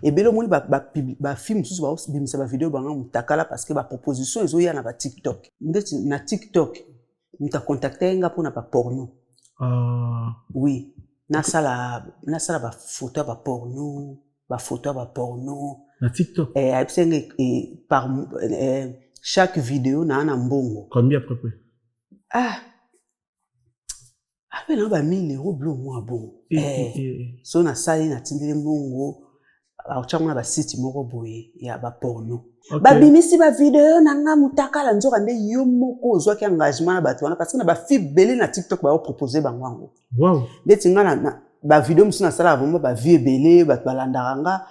Ebele omoni bafille mosusu babimisa bavideo bango mutakala parce que baproposition ezoya na baTikTok. Ndeti na TikTok, moto acontacte ye nga mpona baporno. Ah. Oui, nasala bafoto ya baporno, bafoto ya baporno. Na TikTok? Eh, ayebisi nga par chaque vidéo naa na mbongo. Combien à peu près? Ah, ape na ba 1000 euros, bilo mwa bongo. So nasali, natindeli mbongo, aotyango na basite moko boye ya baporno. Babimisi bavideo na nga mutakala. Nzoka nde yo moko ozwaki engagement na bato wana, parce que na bafille ebele na TikTok baopropose bango yango. Ndeti nga na bavideo mosusu nasalaka, vraiment bavue ebele, bato balandaka nga,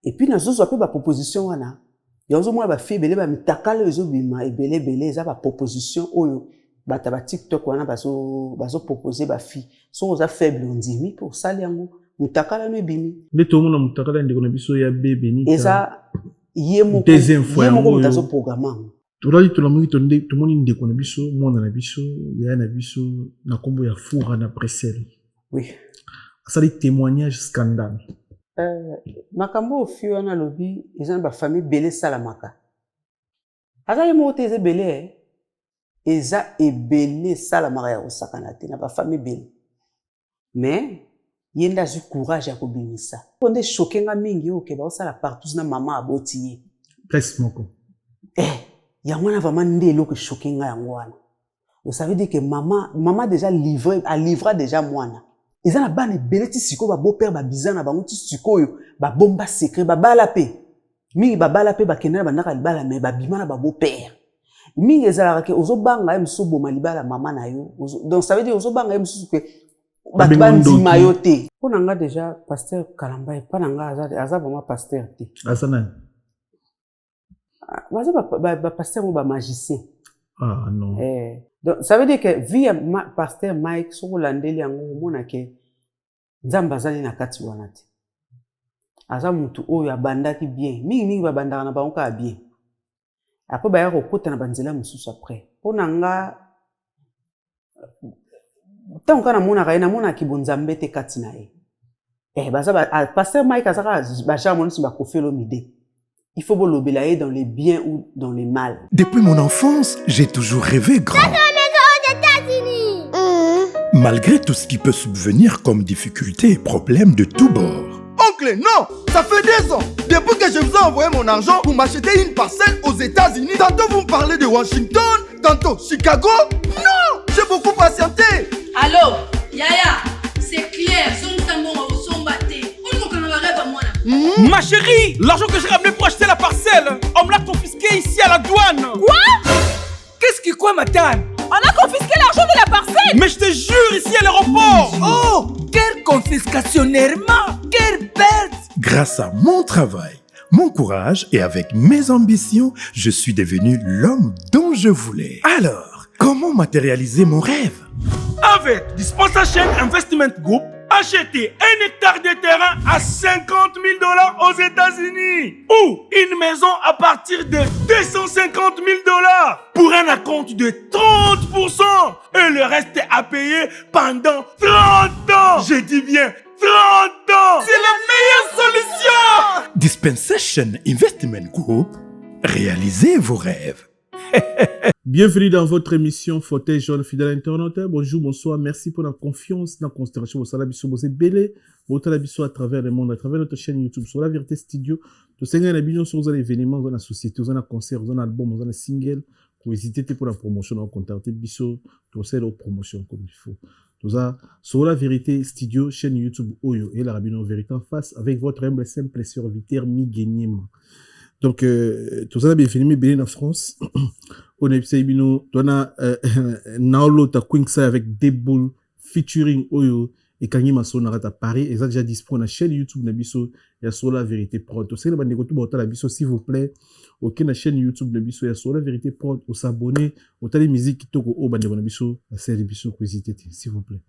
et puis nazozwa mpe baproposition wana. Ya ozomona bafille ebele bamitakala oyo ezobima ebele ebele, eza baproposition oyo bato ya baTikTok wana bazopropose bafille. Soki oza faible, ondimi mpe osali yango, mutakala no ebimi. Nde tomona mutakala ya ndeko na biso ya be Benita. Eza ye moko. Deuxième fois ye moko yango moto oyo. Azoprograme yango. Tolali, tolamuki, tomoni ndeko na biso, mwana na biso, yaya na biso na nkombo ya Fura na Bruxelles asali témoignage scandale. Makambo oyo fi wana alobi eza na bafamille ebele esalamaka. Aza ye moko te, eza ebele, eh. Eza ebele esalamaka ya kosakana te na bafamille ebele, mais ye nde azwi courage ya kobimisa. Mpo nde choquer nga mingi oyo ke baosala partout na mama aboti ye. Place moko. Eh, yango wana vraiment nde eloko echoquer nga yango wana. Donc ça veut dire que mama déjà livré, alivra déjà mwana. Eza na bana ebele ti sikoyo babeau-père babiza na bango, ti sikoyo babomba secret. Babala mpe mingi, babala mpe bakende na bandako ya libala, mais babima na babeau-père mingi. Ezalaka ke ozobanga ye mosusu oboma libala mama na yo. Donc ça veut dire ozobanga ye mosusu ke bato Babenga bandima ndoki. Yo te. Mpo na nga déjà, pasteur Kalamba, epa na nga aza vraiment pasteur te. Aza nani? Baza bapasteur mo bamagicien. Ah non. Eh, donc ça veut dire que vie ya pasteur Mike, soki olandeli yango, omona ke Nzambe azali na kati wana te. Aza mutu oyo abandaki bien. Mingimingi babandaka na bango kaka bien, après baya kokota na banzela mosusu après. Mpo na nga, ntango kaka namonaka ye, namonaki bonzambe te kati na ye. Eh, baza ah, pasteur Mike aza kaka bagenre monisi baKoffi Olomide. Il faut bolobela ye dans le bien ou dans le mal. Depuis mon enfance, j'ai toujours rêvé grand. Aux États-Unis. Malgré tout ce qui peut subvenir comme difficultés et problèmes de tous bords. Oncle, non. Ça fait 2 ans. Depuis que je vous ai envoyé mon argent pour m'acheter une parcelle aux États-Unis, tantôt vous me parlez de Washington, tantôt Chicago. Non. J'ai beaucoup patienté. Allo, yaya, c'est clair, zongisa mbongo osomba te. Olimokanga barêve ya mwana. Ma chérie, l'argent que j'ai ramené pour acheter la parcelle, on me l'a confisqué ici à la douane. Quoi? Qu'est-ce qui quoi, madame? On a confisqué l'argent de la parcelle? Mais je te jure, ici à l'aéroport. Oh, quel confiscationnairement. Quelle perte. Grâce à mon travail, mon courage et avec mes ambitions, je suis devenu l'homme dont je voulais. Alors, comment matérialiser mon rêve? Avec Dispensation Investment Group, achetez 1 hectare de terrain à 50 000 $ aux États-Unis ou une maison à partir de 250 000 $ pour un acompte de 30% et le reste à payer pendant 30 ans. J'ai dit bien 30 ans. C'est la meilleure solution. Dispensation Investment Group, réalisez vos rêves. Bienvenue dans votre émission Fauteuil jaune, fidèle internaute. Bonjour, bonsoir. Merci pour la confiance, la considération. Bosala biso, bose belé, botala biso à travers le monde, à travers notre chaîne YouTube, sur la Vérité Studio. Tout ça, il y a bien sur les événements dans la société, dans un concert, dans un album, dans un single. Pour hésiter pour la promotion, on contacter biso, tout ça, la promotion comme il faut. Tout ça, sur la Vérité Studio, chaîne YouTube oyo et la Rabino Vérité en face avec votre humble simple serviteur Miguel. Donc, tout ça, bienvenue, bienvenue en France. On est bino, tona naolota Queen avec Deboul featuring oyo ekangi maso na kati ya Paris. Eza déjà dispo na chaîne YouTube na biso ya Sur la Vérité Prod. Tosengeli bandeko tu baotala biso, s'il vous plaît, oke na chaîne YouTube na biso ya Sur la Vérité Prod, osabonner, otali musique kitoko oyo bandeko na biso basali biso. Kohésiter te, s'il vous plaît.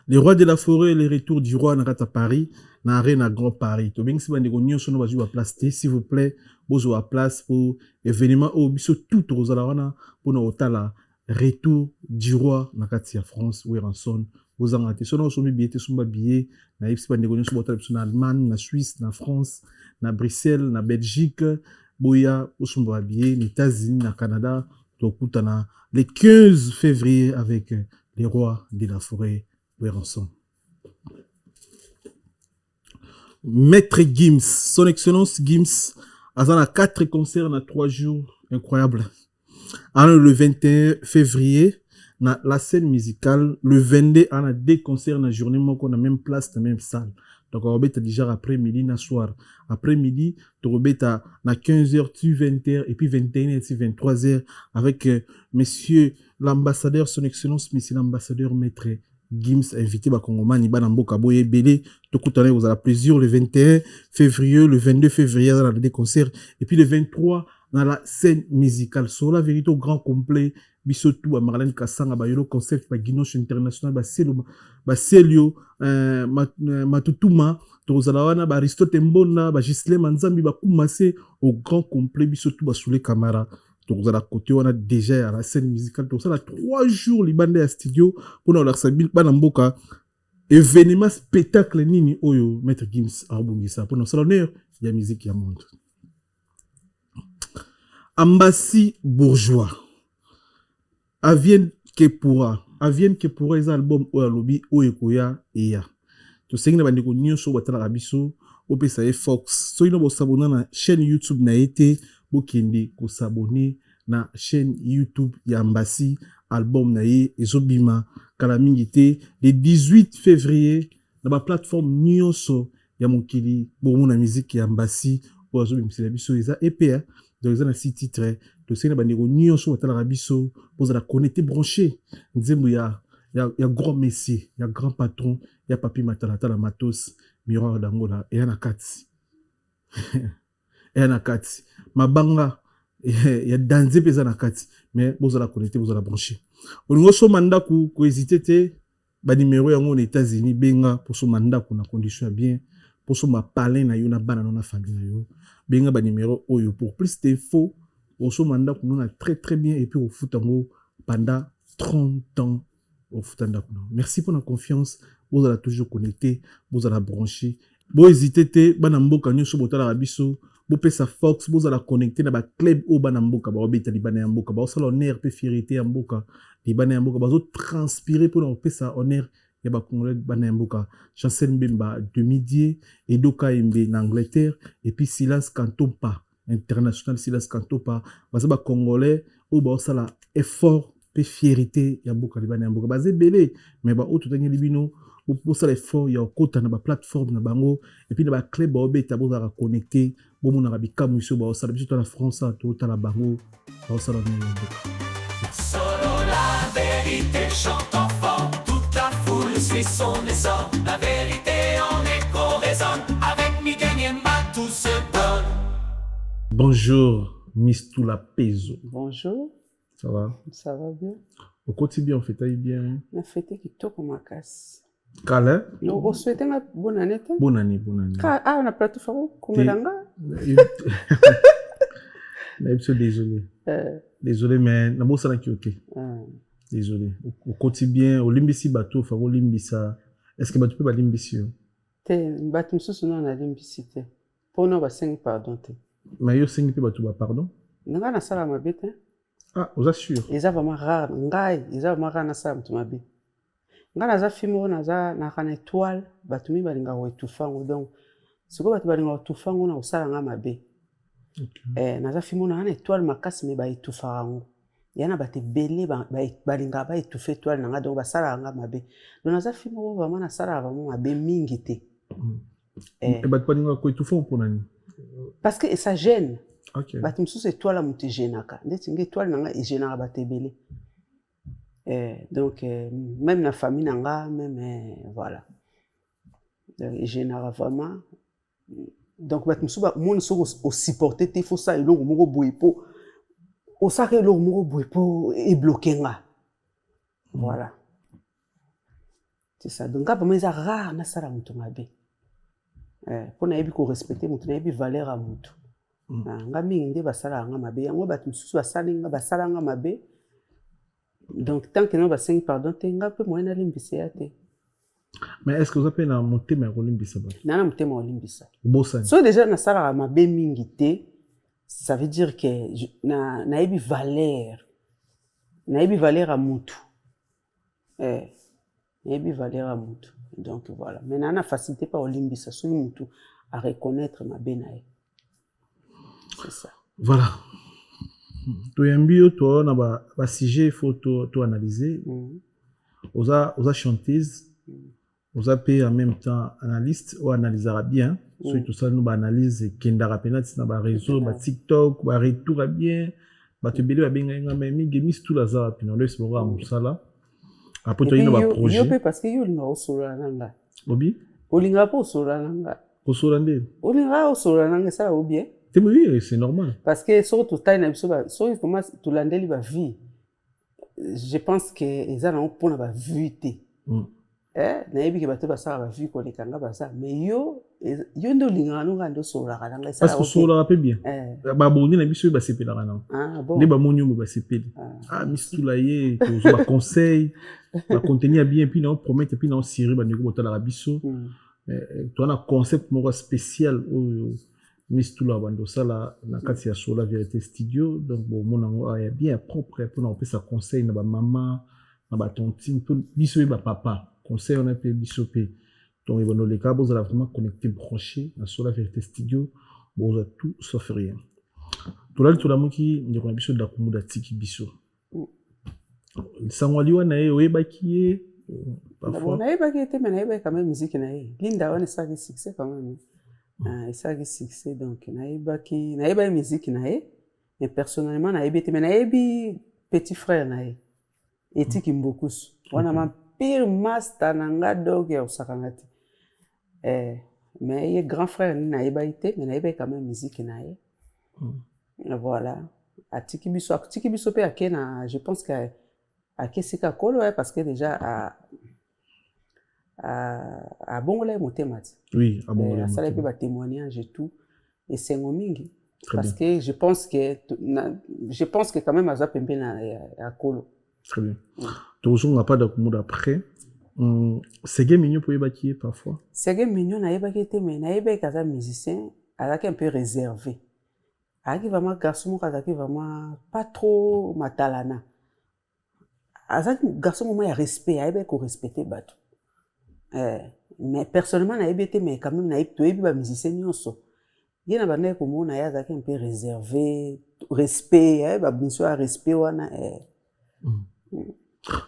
Le roi de la forêt, le retour du roi na kati ya Paris, na Arena Grand Paris. Tobengisi bandeko nyonso no bazwi baplace te, s'il vous plaît, bozwa place po événement oyo biso tout tokozala wana mpona kotala retour du roi na kati ya France, Werrason. Bozanga te. Soki osombi billet te, somba billet. Nayebisi bandeko nyonso botala biso na Allemagne, na Suisse, na France, na Bruxelles, na Belgique, boya bosomba ba billet. Na États-Unis, na Canada, tokutana le 15 février avec les rois de la forêt Werrason. Maître Gims, son excellence Gims, aza na 4 concerts na 3 jours, incroyable. Alors, le 21 février, na la scène musicale, le 22, on a deux concerts na journée moko, na même place, na même salle. Donc, on va déjà après-midi, na soir. Après-midi, tokobeta na 15h, tu 20h, et puis 21h, tu 23h, avec monsieur l'ambassadeur, son excellence, monsieur l'ambassadeur, maître Gims, invité bakongomani bana mboka boye ebele, tokutana, kozala plaisir le 21 février. Le 22 février aza na deux concerts et puis le 23 dans la scène musicale sur la vérité au grand complet. Biso tout ba Marlène Kasanga, ba Yolo Concept, ba Guinoche International, ba Selo, ba Selio Matutuma, tozala wana, ba Aristote Mbonda, ba Gislem Nzambi, ba Kumase au grand complet, biso tout ba Soule Camara, tozala côté wana déjà ya la scène musicale. Tozala 3 jours libanda ya studio mpona kolakisa bana mboka événement spectacle nini oyo maître Gims abongisa mpona kosala honneur ya musique ya monde. Ambassi Bourgeois, Avienne que pourra, Avienne que pourra eza album oyo alobi oyo ekoya eya. Tosengi na bandeko nyonso oyo batalaka biso, opesa ye fox. Soki no bosabona na chaîne YouTube na ye te, bokende kosabone na chaîne YouTube ya Ambasi. Album na ye ezobima kala mingi te, le 18 février, na baplateforme nyonso ya mokili. Bomona musique ya Ambasi oyo azobimisela biso, eza EP, donc eza na six titre. Tosengi na bandeko nyonso batalaka biso, bozala connecté, branché. Nzembo ya grand monsieur, ya grand patron, ya Papi Matalatala Matos, Miroir d'Angola, eya na kati, eya na kati. Mabanga ya danze mpe eza na kati. Mais bozala connecté, bozala branché. Olingi osomba ndako, kohésite te. Banimero yango na États-Unis, benga posomba ndako na condition ya bien, posomba palin na yo, na bana no, na famille na yo. Benga banimero oyo pour plus d'infos. Osomba ndako no na très très bien et puis ofuta yango pendant 30 ans, ofuta ndako no. Merci pour la confiance. Bozala toujours connecté, bozala branché, bohésite te. Bana mboka nyonso botalaka biso, bopesa fox, bozala connecté na baclub oyo bana mboka baobeta libanda ya mboka, baosala honneur mpe fierté ya mboka libanda ya mboka, bazotranspire mpona kopesa honneur ya bacongolais libanda ya mboka. Chancel Mbemba Demidie, Edoka Embe na Angleterre, et puis Silence Kantompa International, Silas Kantopa, baza bacongolais oyo baosala effort mpe fierté ya mboka libanda ya mboka. Baza ebele, mais baoyo totangeli bino, bosala effort ya kokota na baplateforme na bango et puis na baclub baobeta. Bozalaka connecté, bomonaka bikamwisi oyo baosala. Biso to na France totala bango baosala ndenge ya mboka. Solo la vérité chante enfant, toute la foule suit son essor. La vérité en écho résonne, avec Miguel Yemba, tout se donne. Bonjour, Miss Tula Pezo. Bonjour. Ça va? Ça va bien. Okoti bien, ofetaki bien? Na fête kitoko makasi. Kala. Osouhaite nga bonne année te? Bonne année, bonne année. Awa na plateau fako komela nga. Nayebi so, désolé, désolé, mais nabosanaki yo te, désolé. Okoti bien, olimbisi bato fako olimbisa? Est ce que bato mpe balimbisi yo? Te, bato mosusu nano nalimbisi te, mpona basengi pardon te. Mais yo osengi mpe bato bapardon? Ngai nasala mabe te. Ah, oza sûr? Eza vraiment rare. Ngai eza vraiment rare nasala moto mabe. Ngai naza fille moko, naza naka na étoile. Bato mingi balingaka koétouffe yango. Donc sikoyo bato balingaka koétouffe yango na kosala nga mabe. Naza fille moko, naza na étoile makasi, mais baétouffaka yango. Ya na bato ebele balingaka baétouffe étoile na nga, donc basalaka nga mabe. Donc naza fille moko vraiment nasalaka vraiment mabe mingi te. Bato balingaka koétouffe mpona nini? Parce que ça gêne. Bato mosusu, étoile ya moto egênaka. Ndeti nga, étoile na nga egênaka bato ebele. Donc même na famille na nga même, voilà, donc egênaka vraiment. Donc bato mosusu bamoni soki osupporte te, faut sala eloko moko boye mpo osalaka eloko moko boye mpo ebloke nga. Voilà, c'est ça. Donc nga vraiment eza rare nasala moto mabe, mpo nayebi korespecte moto, nayebi valeur ya moto. Nga mingi nde basalaka nga mabe yango. Bato mosusu basali nga, basala nga mabe. Donc tant que no basengi pardon te, nga mpe moyen nalimbisa ya te. Mais est ce que oza mpe na motema ya kolimbisa bato? Na motema ya kolimbisa. Obosani? So déjà nasalaka mabe mingi te, ça veut dire que nayebi valeur, nayebi valeur ya mutu, nayebi valeur ya mutu. Donc voilà, mais naa na facilité mpa kolimbisa soki mutu areconnaître mabe na ye, c'est ça. Voilà, toyambi yo, toa na basujet, il faut to analyser. Oza chanteuse, oza mpe en même temps analyste oyo analysaka bien. Soki tosali no baanalyse, ekendaka mpena ntina baréseau, baTikTok, baretour ya bien. Bato ebele babengai nga: "Mais Mige, Miss Tula aza wapi?" Na oloyesi bango ya mosala. Après toyei na baprojet. Yo mpe, parce que yo olingaka osolola na nga. Obi? Olingaka mpe osolola na nga. Kosolola nde? Olingaka osolola na nga, esala o bien. Te, oui, c'est normal. Parce que soki totali na biso, soki vraiment tolandeli bavie, je pense que eza nango mpona bavue te. Nayebi ke bato basalaka bavue koleka nga baza, mais yo nde olingaka no nga nde osololaka na ngai. Parce que osololaka mpe bien. Baboni na biso oyo basepelaka nango nde bamoni oyo basepeli: "Ah, Miss Tula, ye tozwa baconseil, bacontenu ya bien." Puis na opromettre, puis na osiri bandeko botalaka biso, toza na concept moko spécial oyo Miss Tula bando osala na kati ya Sola Vérité Studio. Donc bomona yango ya bien, ya propre, mpona kopesa conseil na bamama, na batontine, mpo biso oyo bapapa, conseil wana mpe biso mpe. Donc ebando leka, bozala vraiment connecté, branché na Sola Vérité Studio, bozwa tout sauf rien. Tolali, tolamuki, ndeko na biso Dakumuda atiki biso. Sango aliwa na ye, oyebaki ye? Parfois nayebaki ye te, mais nayebaki quand même musique na ye. Linda wana esalaki succès quand même. Esalaki succès, donc nayebaki musique na ye, mais personnellement nayebi te. Mais nayebi petit frère na ye, Etiki Mbokusu wana, ma pire master na nga, donc ya kosakana te. Mais ye grand frère nini, nayebaki te, mais nayebaki quand même musique na ye. Voilà, atiki biso, atiki biso mpe ake na, je pense que ake esika kolo, parce que déjà abongola ye motema ti. Oui. Asala mpe batémoignage et tout, esengo mingi, parce que je pense que quand même aza pembeni ya kolo. Très bien. Tozonga pas Dakumuda après. Sege Mignon, mpo oyebaki ye parfois? Sege Mignon, nayebaki ye te, mais nayebaki aza musicien. Azalaki un peu réservé, azalaki vraiment garçon moko azalaki vraiment pas trop matalana. Azalaki garçon moko ya respect, ayebaki korespecte bato. Mais personnellement nayebi ye te, mais quand même nayebi, toyebi bamusicien nyonso. Ye na bandaki komona ye, azalaki un peu réservé, respect, bamission ya respect wana.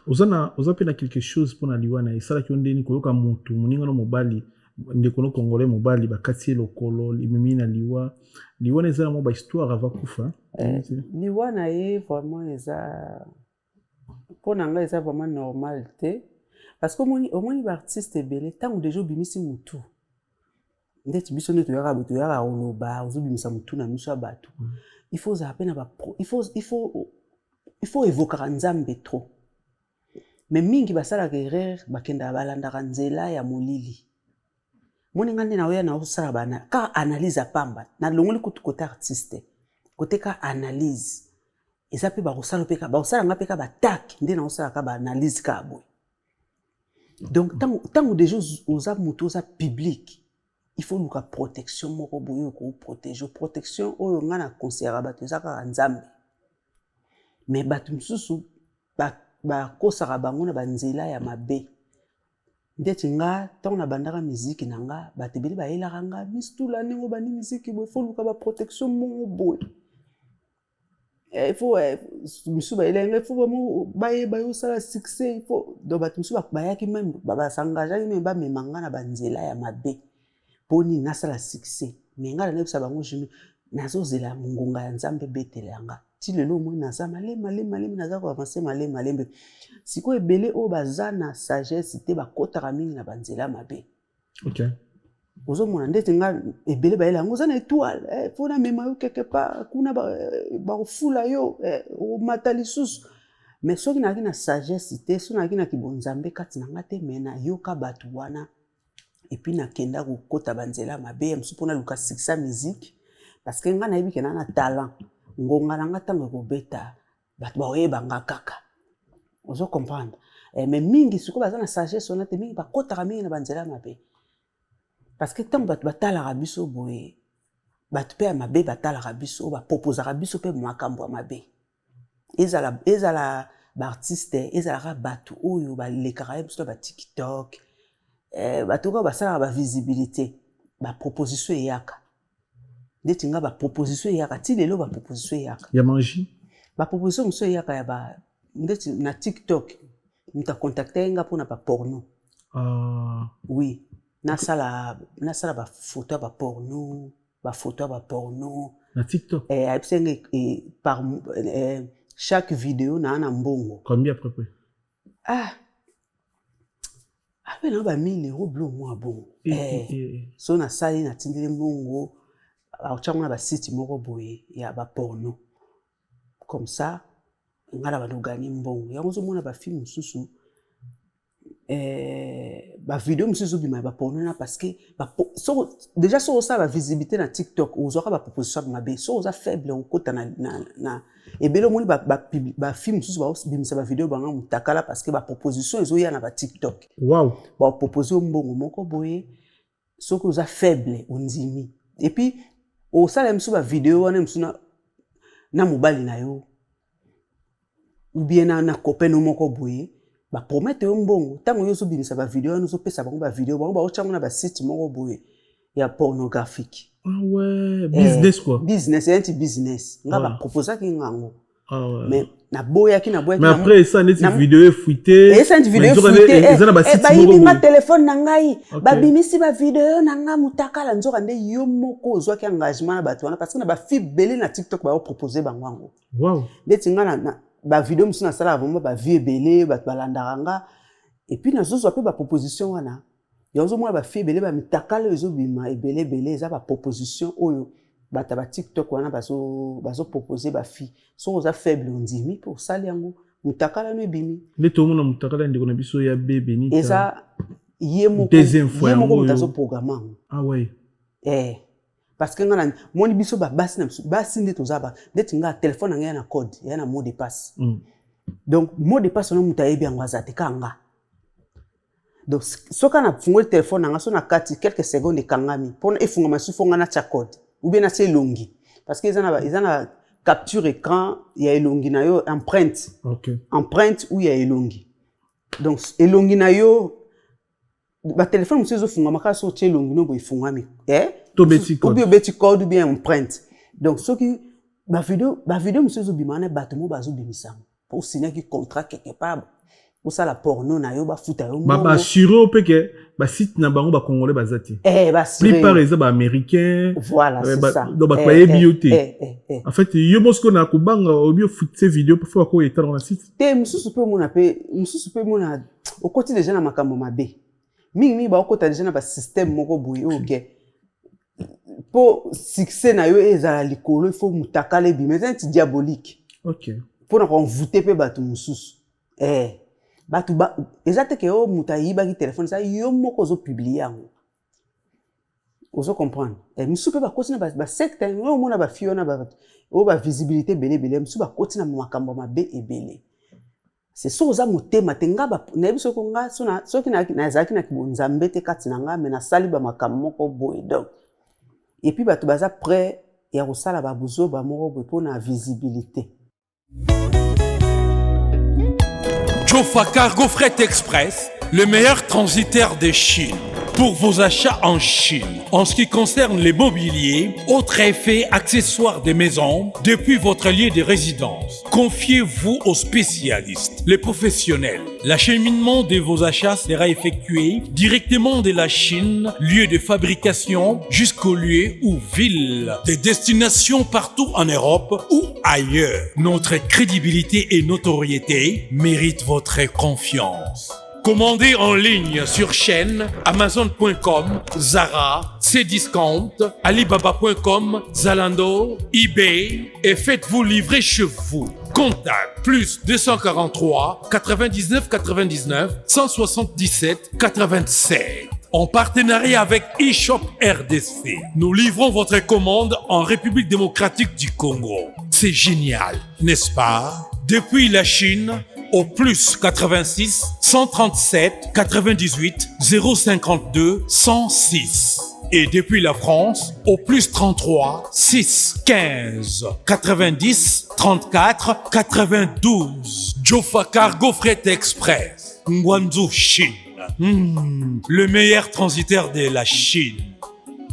Oza mpe na quelque chose mpona liwa na esalaki yo ndeni koyoka motu moninga no mobali, ndeko no congolais mobali, bakati ye lokolo, ememi na liwa? Liwa na eza na mwa bahistoire ava kufa. Liwa na ye vraiment eza, mpo na ngai eza vraiment normal te, parce que omoni baartiste ebele, ntango deja obimisi motu ndeti biso nde toyaka boye, toyaka koloba, ozobimisa motu na miso ya bato. Il faut ozala mpe na ba, il faut évokaka Nzambe trop. Mais mingi basalaka erreur, bakendaka, balandaka nzela ya molili. Moni nga nde naoya naosala bana kaka analyse ya pamba, nalongoli kutu kote artiste, kote ka analyse eza mpe bakosala mpe bakosala nga mpe ka batake nde naosalaka baanalyse kaka boye. Donc ntango deja oza motu, oza public, il faut luka protection moko boye oyo koprotege. Protection oyo nga na conseillaka bato eza kaka Nzambe. Mais bato mosusu bakosaka bango na banzela ya mabe. Ndeti nga, ntango nabandaka miziki na nga, bato ebele bayelaka nga: "Miss Tula, ndenge obandi miziki boye, faut luka baprotection moko boye." Il faut misusu bayelaki nga, il faut vraiment bayeba yo, osala succès, il faut. Donc bato mosusu bayaki même, bas'engageaki même, bamema nga na banzela ya mabe mpo nini? Nasala succès. Mais nga nayebisa bango: "Jimi, nazozela ngonga ya Nzambe ebetela yanga." Ti lelo omoi naza malemi, malemi, malemi, naza koavance malemi, malembe. Sikoyo ebele oyo baza na sagesse te, bakɔtaka mingi na banzela mabe. Ozomona ndeti nga, ebele bayela yango: "Oza na étoile, faut namema yo quelque part kuna, bakofula yo, omata lisusu." Mais soki nazalaki na sagesse te, soki nazalaki na kibonzambe kati na nga te, mais nayoka bato wana, et puis nakenda kokɔta banzela mabe ya mosusu mpona luka succès ya musique, parce que nga nayebi ke na na talent. Ngonga na nga ntango ekobeta, bato bakoyeba nga kaka, ozo comprendre? Eh, mais mingi sikoyo baza na sagesse wana te, mingi bakɔtaka mingi na banzela mabe, parce que ntango bato batalaka biso boye, bato mpe ya mabe batalaka biso, oyo baproposaka biso mpe makambo ya mabe, ezala baartiste, ezalaka bato oyo balekaka ye biso na baTikTok, bato oyo basalaka bavisibilité, baproposition eyaka. Ndeti nga, baproposition eyaka ti lelo, baproposition eyaka. Ya magie? Baproposition mosusu eyaka ya ba ndeti na TikTok, moto acontacte nga mpona baporno. Ah. Oui, nasala bafoto ya baporno, bafoto ya baporno. Na TikTok? Eh, ayebisi nga par chaque vidéo naa na mbongo. Combien à peu près? Ah, abe na ba 1000 euros, bilo mwa bongo. So nasali, natindeli mbongo, aotyango na basite moko boye ya baporno. Comme ça nga na bando oganye mbongo yango. Ozomona bafilme mosusu, bavideo mosusu ezobima ya baporno na, parce que déjà soki osala bavisibilité na TikTok, ozwaka baproposition ya mabe. Soki oza faible, okota na ebele. Omoni bafilme mosusu babimisa bavideo banga motakala, parce que baproposition ezoya na baTikTok. Bapropose yo mbongo moko boye, soki oza faible, ondimi, et puis osala mosusu bavideo wana mosusu na mobali na yo ou bien na copain no moko boye, bapromete yo mbongo. Ntango yo ozobimisa bavideo wana, ozopesa bango bavideo, bango baotyango na basite moko boye ya pornographique. Ah ouais, business quoi. Business, neti business. Nga baproposaki nga yango. Ah ouais. Mais naboyaki, naboyaki. Mais après esa neti video efuite. Esa neti video efuite, eza na basite. Bayibi nga telefone na ngai, babimisi bavideo na nga mutakala. Nzoka nde yo moko ozwaki engagement na bato wana, parce que na bafille ebele na TikTok baopropose bango yango. Ndeti nga na bavideo mosusu nasalaka vraiment bavue ebele, bato balandaka nga, et puis nazozwa mpe baproposition wana. Yango ozomona bafille ebele, bamitakala oyo ezobima ebele ebele, eza baproposition oyo bato ya baTikTok wana bazopropose bafille. Soki oza faible, ondimi mpe osali yango, mutakala no ebimi. Nde tomona mutakala ya ndeko na biso ya be Benita. Eza ye moko. Deuxième fois. Ye moko yango moto oyo. azoprogramme yango. Ah ouais. Eh, parce que nga na moni biso babasi na biso basi nde toza ba ndeti nga, telefone na ngai ya na code, ya na mot de passe. Donc mot de passe wana, moto ayebi yango aza te, kaka nga. Donc soki nafungoli telefone na nga, so na kati quelques secondes ekangami. Mpona efungama su, fo nga natya code ou bien natya elongi, parce que eza na capture écran ya elongi na yo, empreinte. Empreinte ou ya elongi. Donc elongi na yo, batelefone mosusu ezofungama kaka soki otie elongi no boye, efungwami, eh? To obeti code. Ou bien obeti code ou bien empreinte. Donc soki bavideo mosusu ezobima wana, bato mo bazobimisa yango po osignaki contrat quelque part, osala porno na yo, bafuta yo mbongo. Baassurer mpe ke basite na bango, bacongolais baza te. Eh, baassurer. Plupart eza baaméricain. Voilà, c'est ça. Donc bato Eh, bayebi eh, yo te. eh. En fait, yo moko sikoyo na kobanga, oyebi, ofutise video mpo bakoyo etalaka na site. Te, mosusu mpe omona, mpe mosusu mpe omona okoti deja na makambo mabe mingimingi, baokota deja na basystème moko boye oyo ke mpo succès na yo ezala likolo, il faut mutakala ebima. Eza neti diabolique. Mpona koenvoûter mpe bato mosusu. Eh, bato eza te ke oyo moto ayibaki telefone, eza yo moko ozopublier yango, ozo comprendre. Eh, mosusu mpe bakoti na basecte oyo omona bafille wana oyo bavisibilité ebele ebele, mosusu bakoti na makambo ya mabe ebele. C'est soki oza motema te. Nga nayebi soki nga soki nazalaki na bonzambe te kati na nga, me nasali bamakambo moko boye. Donc et puis bato baza prêt ya kosala babuzoba moko boye mpona visibilité. Jofa Cargo Fret Express, le meilleur transitaire de Chine. Pour vos achats en Chine, en ce qui concerne les mobiliers, autres effets, accessoires des maisons, depuis votre lieu de résidence, confiez-vous aux spécialistes, les professionnels. L'acheminement de vos achats sera effectué directement de la Chine, lieu de fabrication, jusqu'au lieu ou ville de destination partout en Europe ou ailleurs. Notre crédibilité et notoriété méritent votre confiance. Commandez en ligne sur Shein, Amazon.com, Zara, Cdiscount, Alibaba.com, Zalando, eBay et faites-vous livrer chez vous. Contact +243 99 99 177 87. En partenariat avec eShop RDC, nous livrons votre commande en République démocratique du Congo. C'est génial, n'est-ce pas? Depuis la Chine, au plus 86 137 98 052 106. Et depuis la France, au plus 33 6 15 90 34 92. Jofa Cargo Fret Express. Guangzhou, Chine. Le meilleur transitaire de la Chine.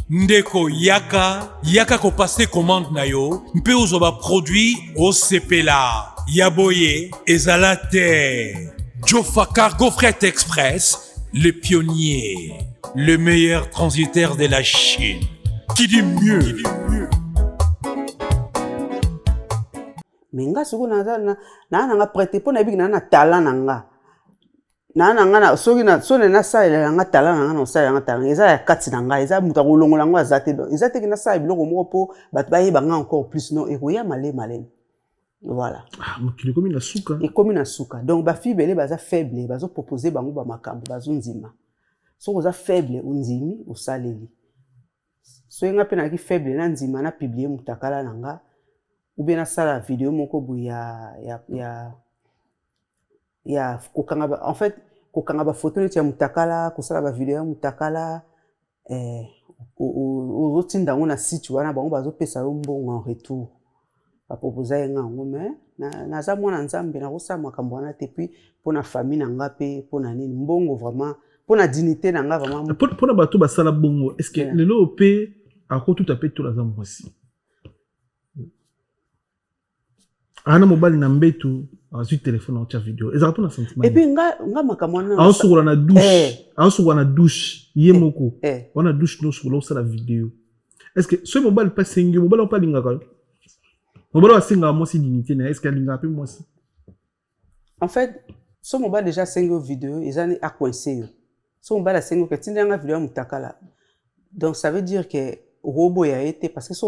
Ndeko yaka, yaka kopasser commande na yo mpe ozwa baproduit osepela ya boye ezala te. Jofa Cargo Fret Express, le pionnier, le meilleur transitaire de la Chine. Qui dit mieux? Qui dit mieux? Mais nga sikoyo naza naa nanga prête mpo nayebiki naa na talent na nga, naa na nga na soki na soki nasalela yanga talent na nga, na kosalela yanga talent eza ya kati na ngai, eza moto akolongola yango aza te. Donc eza teke nasala biloko moko mpo bato bayeba nga encore plus, non, ekoya malemi malemi, voilà. Ah, mokili ekomi na suka. Ekomi na suka. Donc bafille ebele baza faible, bazopropose bango bamakambo, bazondima. Soki oza faible, ondimi, osaleli. Soki nga mpe nayaki faible, nandima na publie mutakala na nga ou bien nasala video moko boye ya kokanga en fait kokanga bafoto neti ya mutakala, kosala bavideo ya mutakala, ozotinda yango na site wana, bango bazopesa yo mbongo en retour. Baproposa ye nga yango, mais naza mwana Nzambe, nakosala makambo wana te. Puis mpo na famille na nga mpe, mpo na nini mbongo, vraiment mpo na dignité na nga vraiment. Mpona bato basala bongo, est ce que lelo mpe akotuta mpe tola aza mwasi, ana mobali na mbetu, azwi telefone, aotya video, ezalaka mpona sentiment? Et puis nga makambo wana Aosukola na douche, aosukola na douche ye moko wana, douche nyonso osala video. Est ce que soki mobali mpe asengi, mobali mpe alingaka yo, mobali oyo asengaka mwasi dignité na ye, est ce que alingaka mpe mwasi? En fait, so mobali déjà asengi yo video, eza ni acoince yo. So mobali asengi yo ke tindela nga video ya mutakala, donc ça veut dire que okoboya ye te, parce que so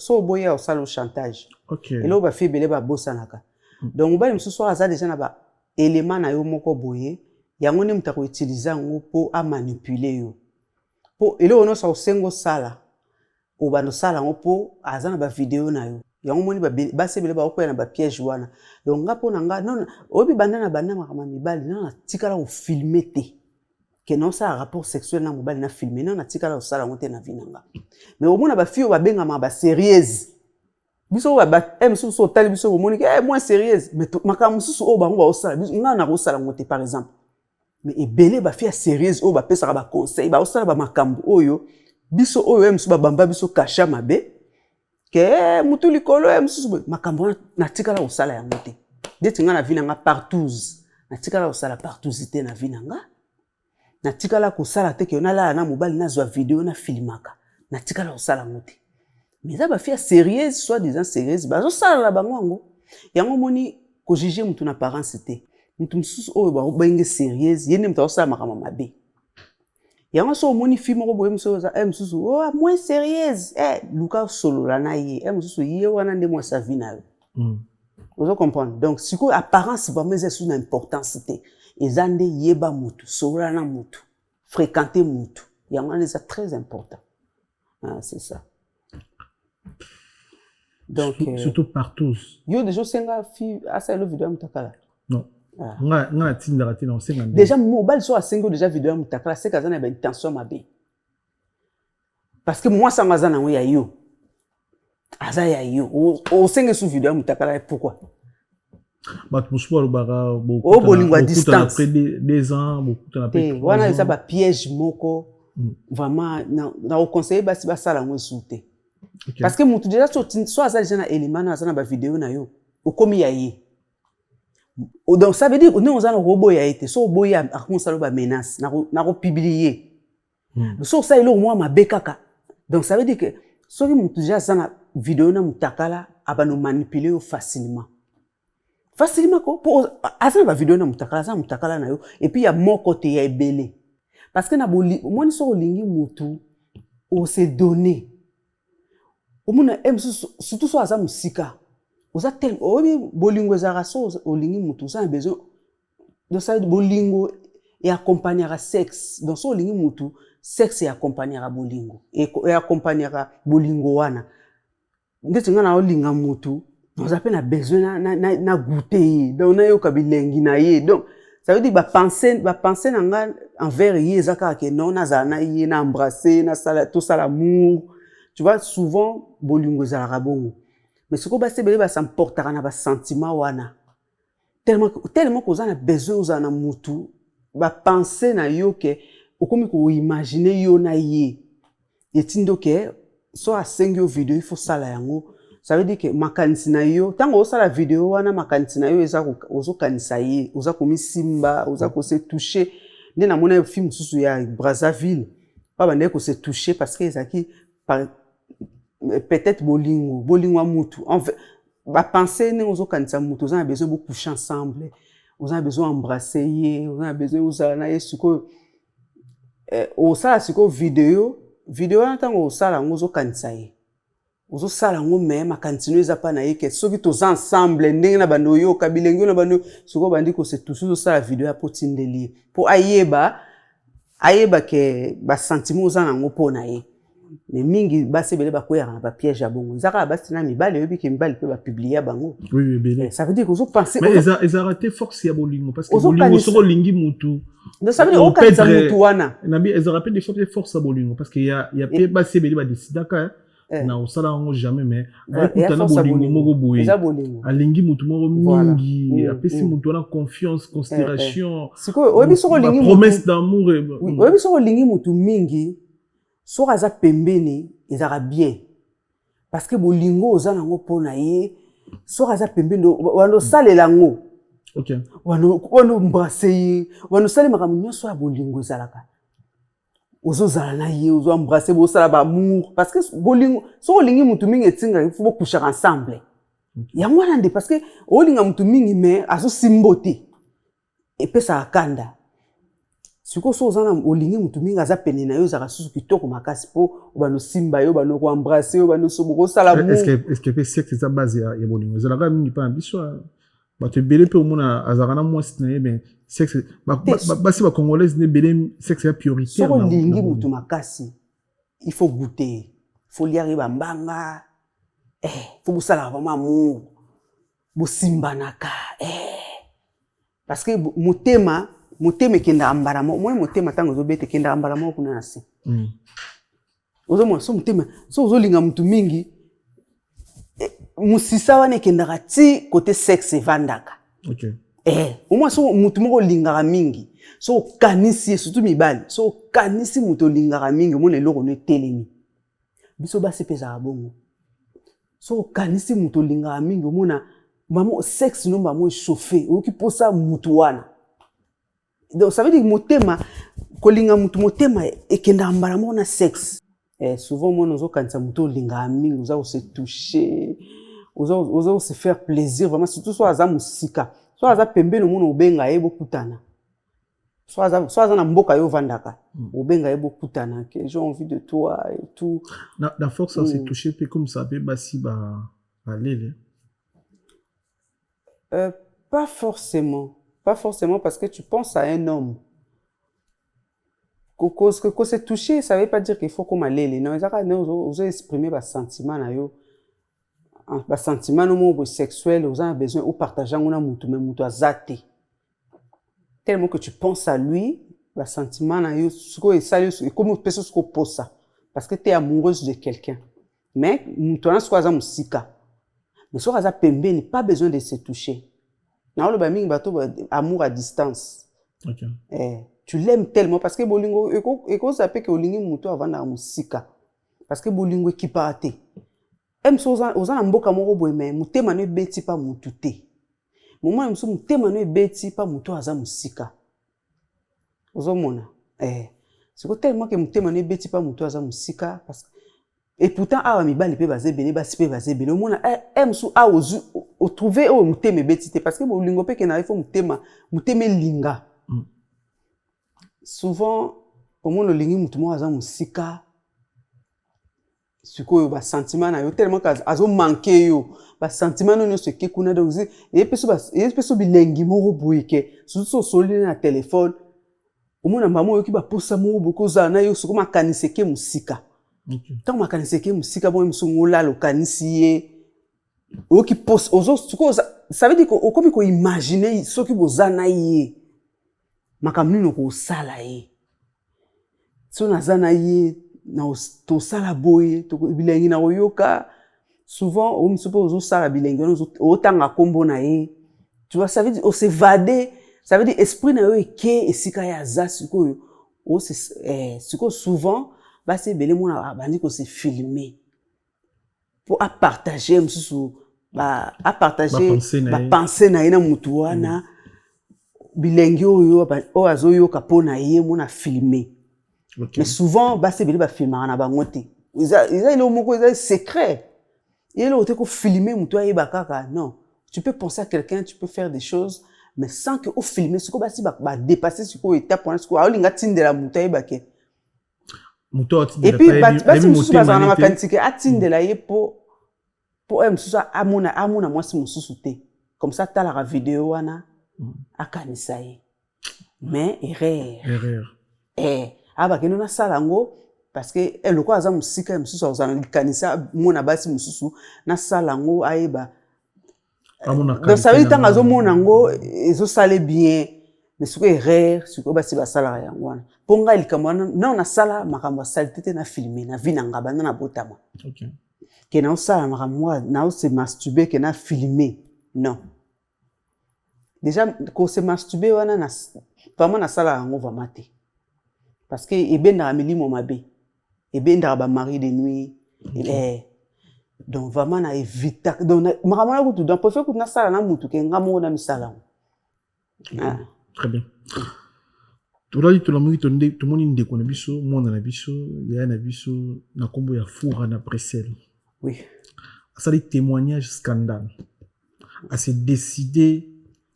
oboya, osala yo chantage. Eloko bafille ebele babosanaka. Donc mobali mosusu oyo aza déjà na baélément na yo moko boye, yango nde moto akoutilize yango mpo amanipule yo, mpo eloko nyonso akosenga osala, obanda osala yango mpo aza na bavideo na yo. Yango moni basi ebele bakokwea na bapiège wana. Donc nga, mpo na nga, non, oyebi, banda na banda makambo ya mibali, non, natikala kofilme te ke naosala rapport sexuel na mobali na filme. Non, natikala kosala yango te na vie na nga. Mais omona bafille oyo babengama basérieuse, biso mosusu otali biso, bomoni ke moins sérieuse, mais makambo mosusu oyo bango baosala, nga nakosala yango te, par exemple. Mais ebele bafille ya sérieuse oyo bapesaka baconseil, baosala bamakambo oyo biso oyo ye mosusu babamba biso kasha mabe ke mutu likolo ye mosusu boye. Makambo wana natikala kosala yango te. Ndeti nga na vie na nga, partouze, natikala kosala partouze te na vie na nga. Natikala kosala te ke nalala na mobali, nazwa video, nafilmaka. Natikala kosala yango te. Mais eza bafille ya sérieuse, soit disant sérieuse, bazosala na bango yango. Yango omoni, kojuge motu na apparence te. Motu mosusu oyo babenge sérieuse, ye nde moto azosala makambo mabe. Yango so omoni fille moko boye mosusu oza mosusu, oh, moins sérieuse, luka osolola na ye, mosusu ye wana nde mwasi ya vie na yo. Ozo comprendre? Donc sikoyo apparence vraiment eza esusu na importance te. Eza nde yeba motu, solola na motu, fréquenter motu, yango wana eza très important. Ah, c'est ça. Donc Surtout partout. Yo déjà osenga fille asala video ya mutakala? Non. Ah. Nga natindaka te na osenga. Déjà mobali so asengi yo déjà video ya mutakala, seke aza na baintention mabe, parce que mwasi yango aza nango ya yo, aza ya yo. Osenge su video ya mutakala, pourquoi? Bato mosusu balobaka O bolingo ya distance. Après 2 ans bokutana. Te, wana eza bapiège moko. Vraiment na koconseille basi basala yango esu te, parce que motu déjà so aza déjà na élément na aza na bavideo na yo, okomi ya ye. Donc ça veut dire ndenge oza na koboya ye te. So oboyi, akosala yo bamenace na kopublie so osala eloko moko mabe kaka. Donc ça veut dire que soki motu déjà aza na video na mutakala, abanda manipule yo facilement, facilement ko, mpo aza na bavideo na mutakala, aza na mutakala na yo, et puis ya moko te, ya ebele. Parce que na omoni, soki olingi motu, ose donner. Omona e mosusu, surtout so aza mosika, oza tel oyebi bolingo ezalaka. So olingi motu, oza na besoin. Donc ça, bolingo eaccompagnaka sexe. Donc so olingi motu, sexe eaccompagnaka bolingo, eaccompagnaka bolingo wana. Ndeti ngai na olinga motu, Naza mpe na besoin na goûter ye, donc nayoka bilengi na ye. Donc ça veut dire bapense na nga envers ye eza kaka ke non, nazala na ye, na embrasse, nasala, tosala amour, tu vois. Souvent bolingo ezalaka bongo, mais sikoyo basi ebele basamportaka na basentiment wana tellement, tellement koza na besoin ozala na mutu, bapense na yo ke okomi koimagine yo na ye. Etindi oke so asengi yo video, il faut sala yango. Ça veut dire que makanisi na yo, ntango osala video wana, makanisi na yo eza ozokanisa ye, oza komisimba, oza kose toucher. Nde namona film mosusu ya Brazzaville, babandaki kose toucher parce que ezalaki peut-être bolingo ya mutu, bapense ndenge ozokanisa mutu, oza na besoin bocouche ensemble, oza na besoin embrasse ye, oza na besoin ozala na ye. Sikoyo osala sikoyo video wana, ntango osala yango, ozokanisa ye, ozosala yango, me makanisi no eza mpa na ye ke soki toza ensemble, ndenge na bando oyoka bilenge oyo na bando. Sikoyo obandi kose toucher, ozosala video ya po tindeli ye mpo ayeba ke basentiment oza nango mpo na ye. Mais mingi basi ebele bakweyaka na bapiège ya bongo. Eza kaka basi na mibali, oyebi ke mibali mpe bapublia bango. Oui, ebele. Ça veut dire ozopense Mais ezalaka te force ya bolingo, parce que bolingo, soki olingi mutu Donc ça veut dire okanisa mutu wana. Nabi ezalaka mpe des fois mpe force ya bolingo, parce que ya mpe basi ebele badesidaka na osala yango jamais, mais ayekuta na bolingo moko boye, alingi mutu moko mingi, apesi mutu wana confiance, considération. Sikoyo oyebi soki olingi promesse d'amour. Oyebi soki olingi mutu mingi, soki aza pembeni, ezalaka bien, parce que bolingo oza nango mpo na ye, soki aza pembeni, wana osalela yango, wana embrasse ye, wana osali makambo nyonso ya bolingo ezalaka. Ozozala na ye, ozoembrasse, bosala baamour, parce que bolingo, soki olingi mutu mingi, etingaka fo bocouchaka ensemble. Yango wana nde, parce que olinga mutu mingi mais azosimbo te, epesaka kanda. Sikoyo so oza na olingi mutu mingi, aza pene na yo, ezalaka susu kitoko makasi, mpo obanda osimba ye, obanda koembrasse ye, obanda bokosala. Est-ce que mpe sexe eza base ya bolingo? Ezalaka mingi mpa na biso, bato ebele mpe omona azalaka na mwasi na ye, mais sexe, basi bacongolaise nde ebele, sexe ya prioritaire. Soki olingi mutu makasi, il faut goûter, faut liaka ye bambanga, faut bosalaka vraiment amour, bosimbanaka, parce que motema ekendaka mbala moko. Omoni motema ntango ezobeta, ekendaka mbala moko kuna na se. Ozomona so motema, so ozolinga mutu mingi, mosisa wana ekendaka ti kote sexe evandaka. Omwa so mutu moko olingaka mingi, so okanisi ye, surtout mibali, so okanisi mutu olingaka mingi, omona eloko no etelemi. Biso basi mpe ezalaka bongo. So okanisi mutu olingaka mingi, omona mamo sexe no mamo echauffe, oyoki mposa mutu wana. Donc ça veut dire motema, kolinga mutu, motema ekendaka mbala moko na sexe. Souvent omona ozokanisa motu olingaka mingi, oza kose toucher, oza kose faire plaisir vraiment, surtout so aza mosika. So aza pembeni, omona obenga ye, bokutana. So aza na mboka yo ovandaka, obenga ye, bokutana, que j'ai envie de toi et tout. Na force ya se toucher mpe comme ça mpe basi balele? Pas forcément, pas forcément, parce que tu penses à un homme. Ko se toucher, ça veut pas dire qu'il faut koma lele. Non, ezaka nde ozo exprimer basentiment na yo, basentiment no moko boye sexuel, oza na besoin opartage yango na mutu, mais mutu aza te. Tellement que tu penses à lui, basentiment na yo sikoyo esali, ekomi opesa sikoyo posa, parce que t'es amoureuse de quelqu'un, mais mutu wana sikoyo aza mosika. Mais soki aza pembeni, pas besoin de se toucher. Naoloba mingi bato amour à distance. Tu l'aimes tellement, parce que bolingo ekozala mpe ke olingi motu avandaka mosika, parce que bolingo ekipaka te. Mosu oza na mboka moko boye, me motema no ebeti mpa motu te. Moment mosusu motema no ebeti mpa motu aza mosika, ozomona siko tellement ke motema no ebeti mpa motu aza mosika, parce que et pourtant awa mibali mpe baza ebele, basi mpe baza ebele. Omona mosusu awa ozwi, otrouve oyo motema ebeti te, parce que bolingo mpe ekendaka, ifo motema elinga. Souvent omona olingi motu moko aza mosika, sikoyo basentiment na yo, tellement que azomanke yo, basentiment no nyonso eke kuna. Donc eyepesi bilengi moko boye ke surtout so osoli na telefone, omona mbama oyoki baposa moko boye kozala na yo. Sikoyo makanisi eke mosika. Ntango makanisi eke mosika bongo, mosusu olala okanisi ye. Oyoki posa, ozo sikoyo, ça veut dire que okomi ko imaginer soki boza na ye, makambo nini okosala ye. Soki naza na ye, tosala boye, bilengi na koyoka. Souvent oyo mosusu mpe ozosala bilengi wana, otanga nkombo na ye, tu vois. Ça veut dire os'évader, ça veut dire esprit na yo eke esika ye aza. Sikoyo sikoyo souvent basi ebele mona abandi kose filmer mpo apartage mosusu, apartage bapense na ye na motu wana, bilengi oyo oyo azoyoka mpo na ye, mona filme. Mais souvent basi ebele bafilmaka na bango te. Eza eloko moko eza secret, eloko te kofilme motu ayeba kaka. Non, tu peux penser à quelqu'un, tu peux faire des choses, mais sans que ofilme. Sikoyo basi badépasse sikoyo étape wana. Sikoyo aolinga atindela motu ayeba ke et puis basi mosusu bazala na makanisi ke atindela ye mpo oyo mosusu amona mwasi mosusu te, comme ça atalaka video wana, akanisa ye. Mais erreur. Erreur. Abakende nasala yango parce que lokola aza mosika, mosusu akozala na likanisa mona basi mosusu, nasala yango ayeba. Donc ça veut dire ntango azomona yango, ezosala bien, mais sikoyo erreur. Sikoyo basi basalaka yango wana. Mpo ngai likambo wana nao, nasala makambo ya saleté te na filme na vie na nga banda na botama. Ke naosala makambo, naose masturbe ke na filme, non. Déjà kose masturbe wana na, vraiment nasalaka yango vraiment te, parce que ebendaka milimo mabe, ebendaka bamari de nuit. Donc vraiment na évita. Donc makambo wana kutu, donc préfère kutu nasala na mutu ke nga moko na misala yango. Ah. Très bien. Tolali, tolamuki, tomoni ndeko na biso, mwana na biso, yaya na biso, na nkombo ya Fura na Bruxelles. Asali témoignage scandale, ase décidé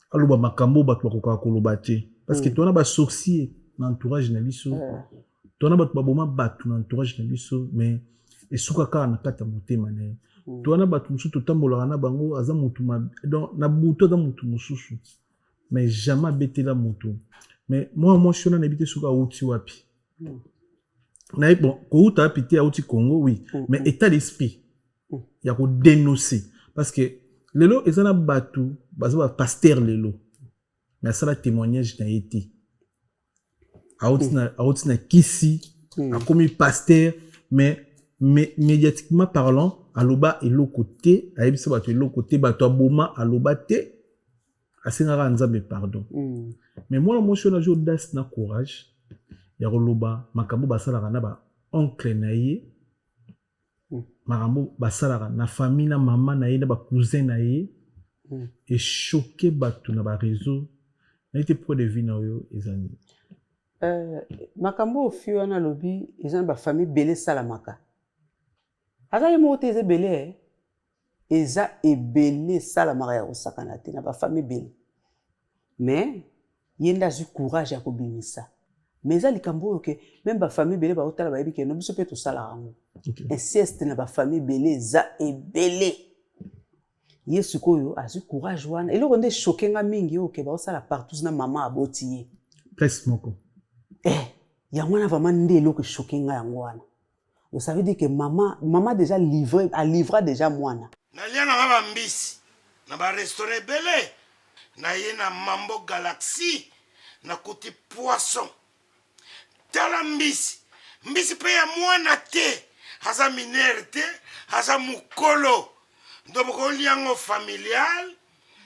aloba makambo bato bakokaka koloba te, parce que towana basorcier na entourage na biso, towana bato baboma bato na entourage na biso, mais esuka kaka na kati ya motema na ye. Towana bato mosusu totambolaka na bango, aza motu, donc na butu aza motu mosusu, mais jamais abetela motu. Mais mwana mwasi wana, nayebi te soki awuti wapi. Nayebi bon kowuta wapi te, awuti Congo, oui, mais état d'esprit ya kodénoncer, parce que lelo eza na bato baza bapasteur lelo, mais asala témoignage na ye te. Awuti na kisi, akomi pasteur, mais médiatiquement parlant, aloba eloko te, ayebisa bato eloko te, bato aboma aloba te, asengaka Nzambe pardon. Mais mwana mwasi oyo azwi audace na courage ya koloba makambo basalaka na baoncle na ye, makambo basalaka na famille na mama na ye na bacousin na ye, echoquer bato na baréseau. Naye te, point de vue na oyo eza nini? Makambo oyo fi wana alobi eza na bafamille ebele esalamaka. Aza ye moko te, eza ebele, eza ebele esalamaka ya kosakana te na bafamille ebele. Mais ye nde azwi courage ya kobimisa. Mais eza likambo oyo ke même bafamille ebele baotala, bayebi ke no, biso mpe tosalaka yango. Inceste na bafamille ebele eza ebele. Ye sikoyo azwi courage wana. Eloko nde echoquer nga mingi oyo ke baosala partout na mama aboti ye place moko. Yango wana vraiment nde eloko echoquer nga yango wana. Donc ça veut dire que mama déjà livré, alivra déjà mwana. Nalia nanga bambisi na barestaurant ebele, naye na Mambo Galaxy, nakuti poisson. Tala mbisi, mbisi mpe ya mwana te, aza minere te, aza mokolo. Ndo bokolia yango familial,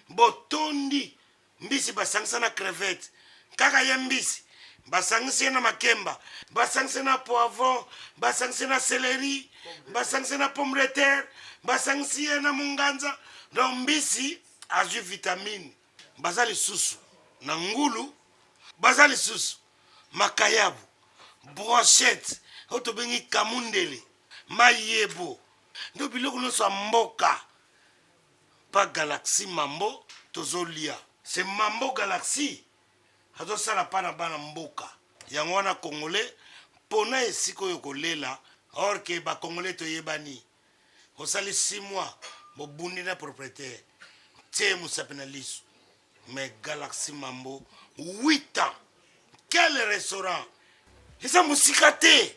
botondi. Mbisi basangisa na crevette, kaka ye mbisi basangisi ye na makemba, basangisi na poivron, basangisi na céleri, basangisi na pomme de terre, basangisi ye na munganza. Donc mbisi azwi vitamine. Baza lisusu na ngulu, baza lisusu makayabu, brochette oyo tobengi kamundele, mayebo, ndo biloko nyonso ya mboka pa Galaxy Mambo tozolia. Se Mambo Galaxy azosala mpa na bana mboka. Yango wana Congolais mpona esika oyo kolela, or ke bacongolais toyebani. Osali 6 mois, bobundi na propriétaire, tie mosapi na liso. Mais Galaxy Mambo, 8 ans, quel restaurant! Eza mosika te.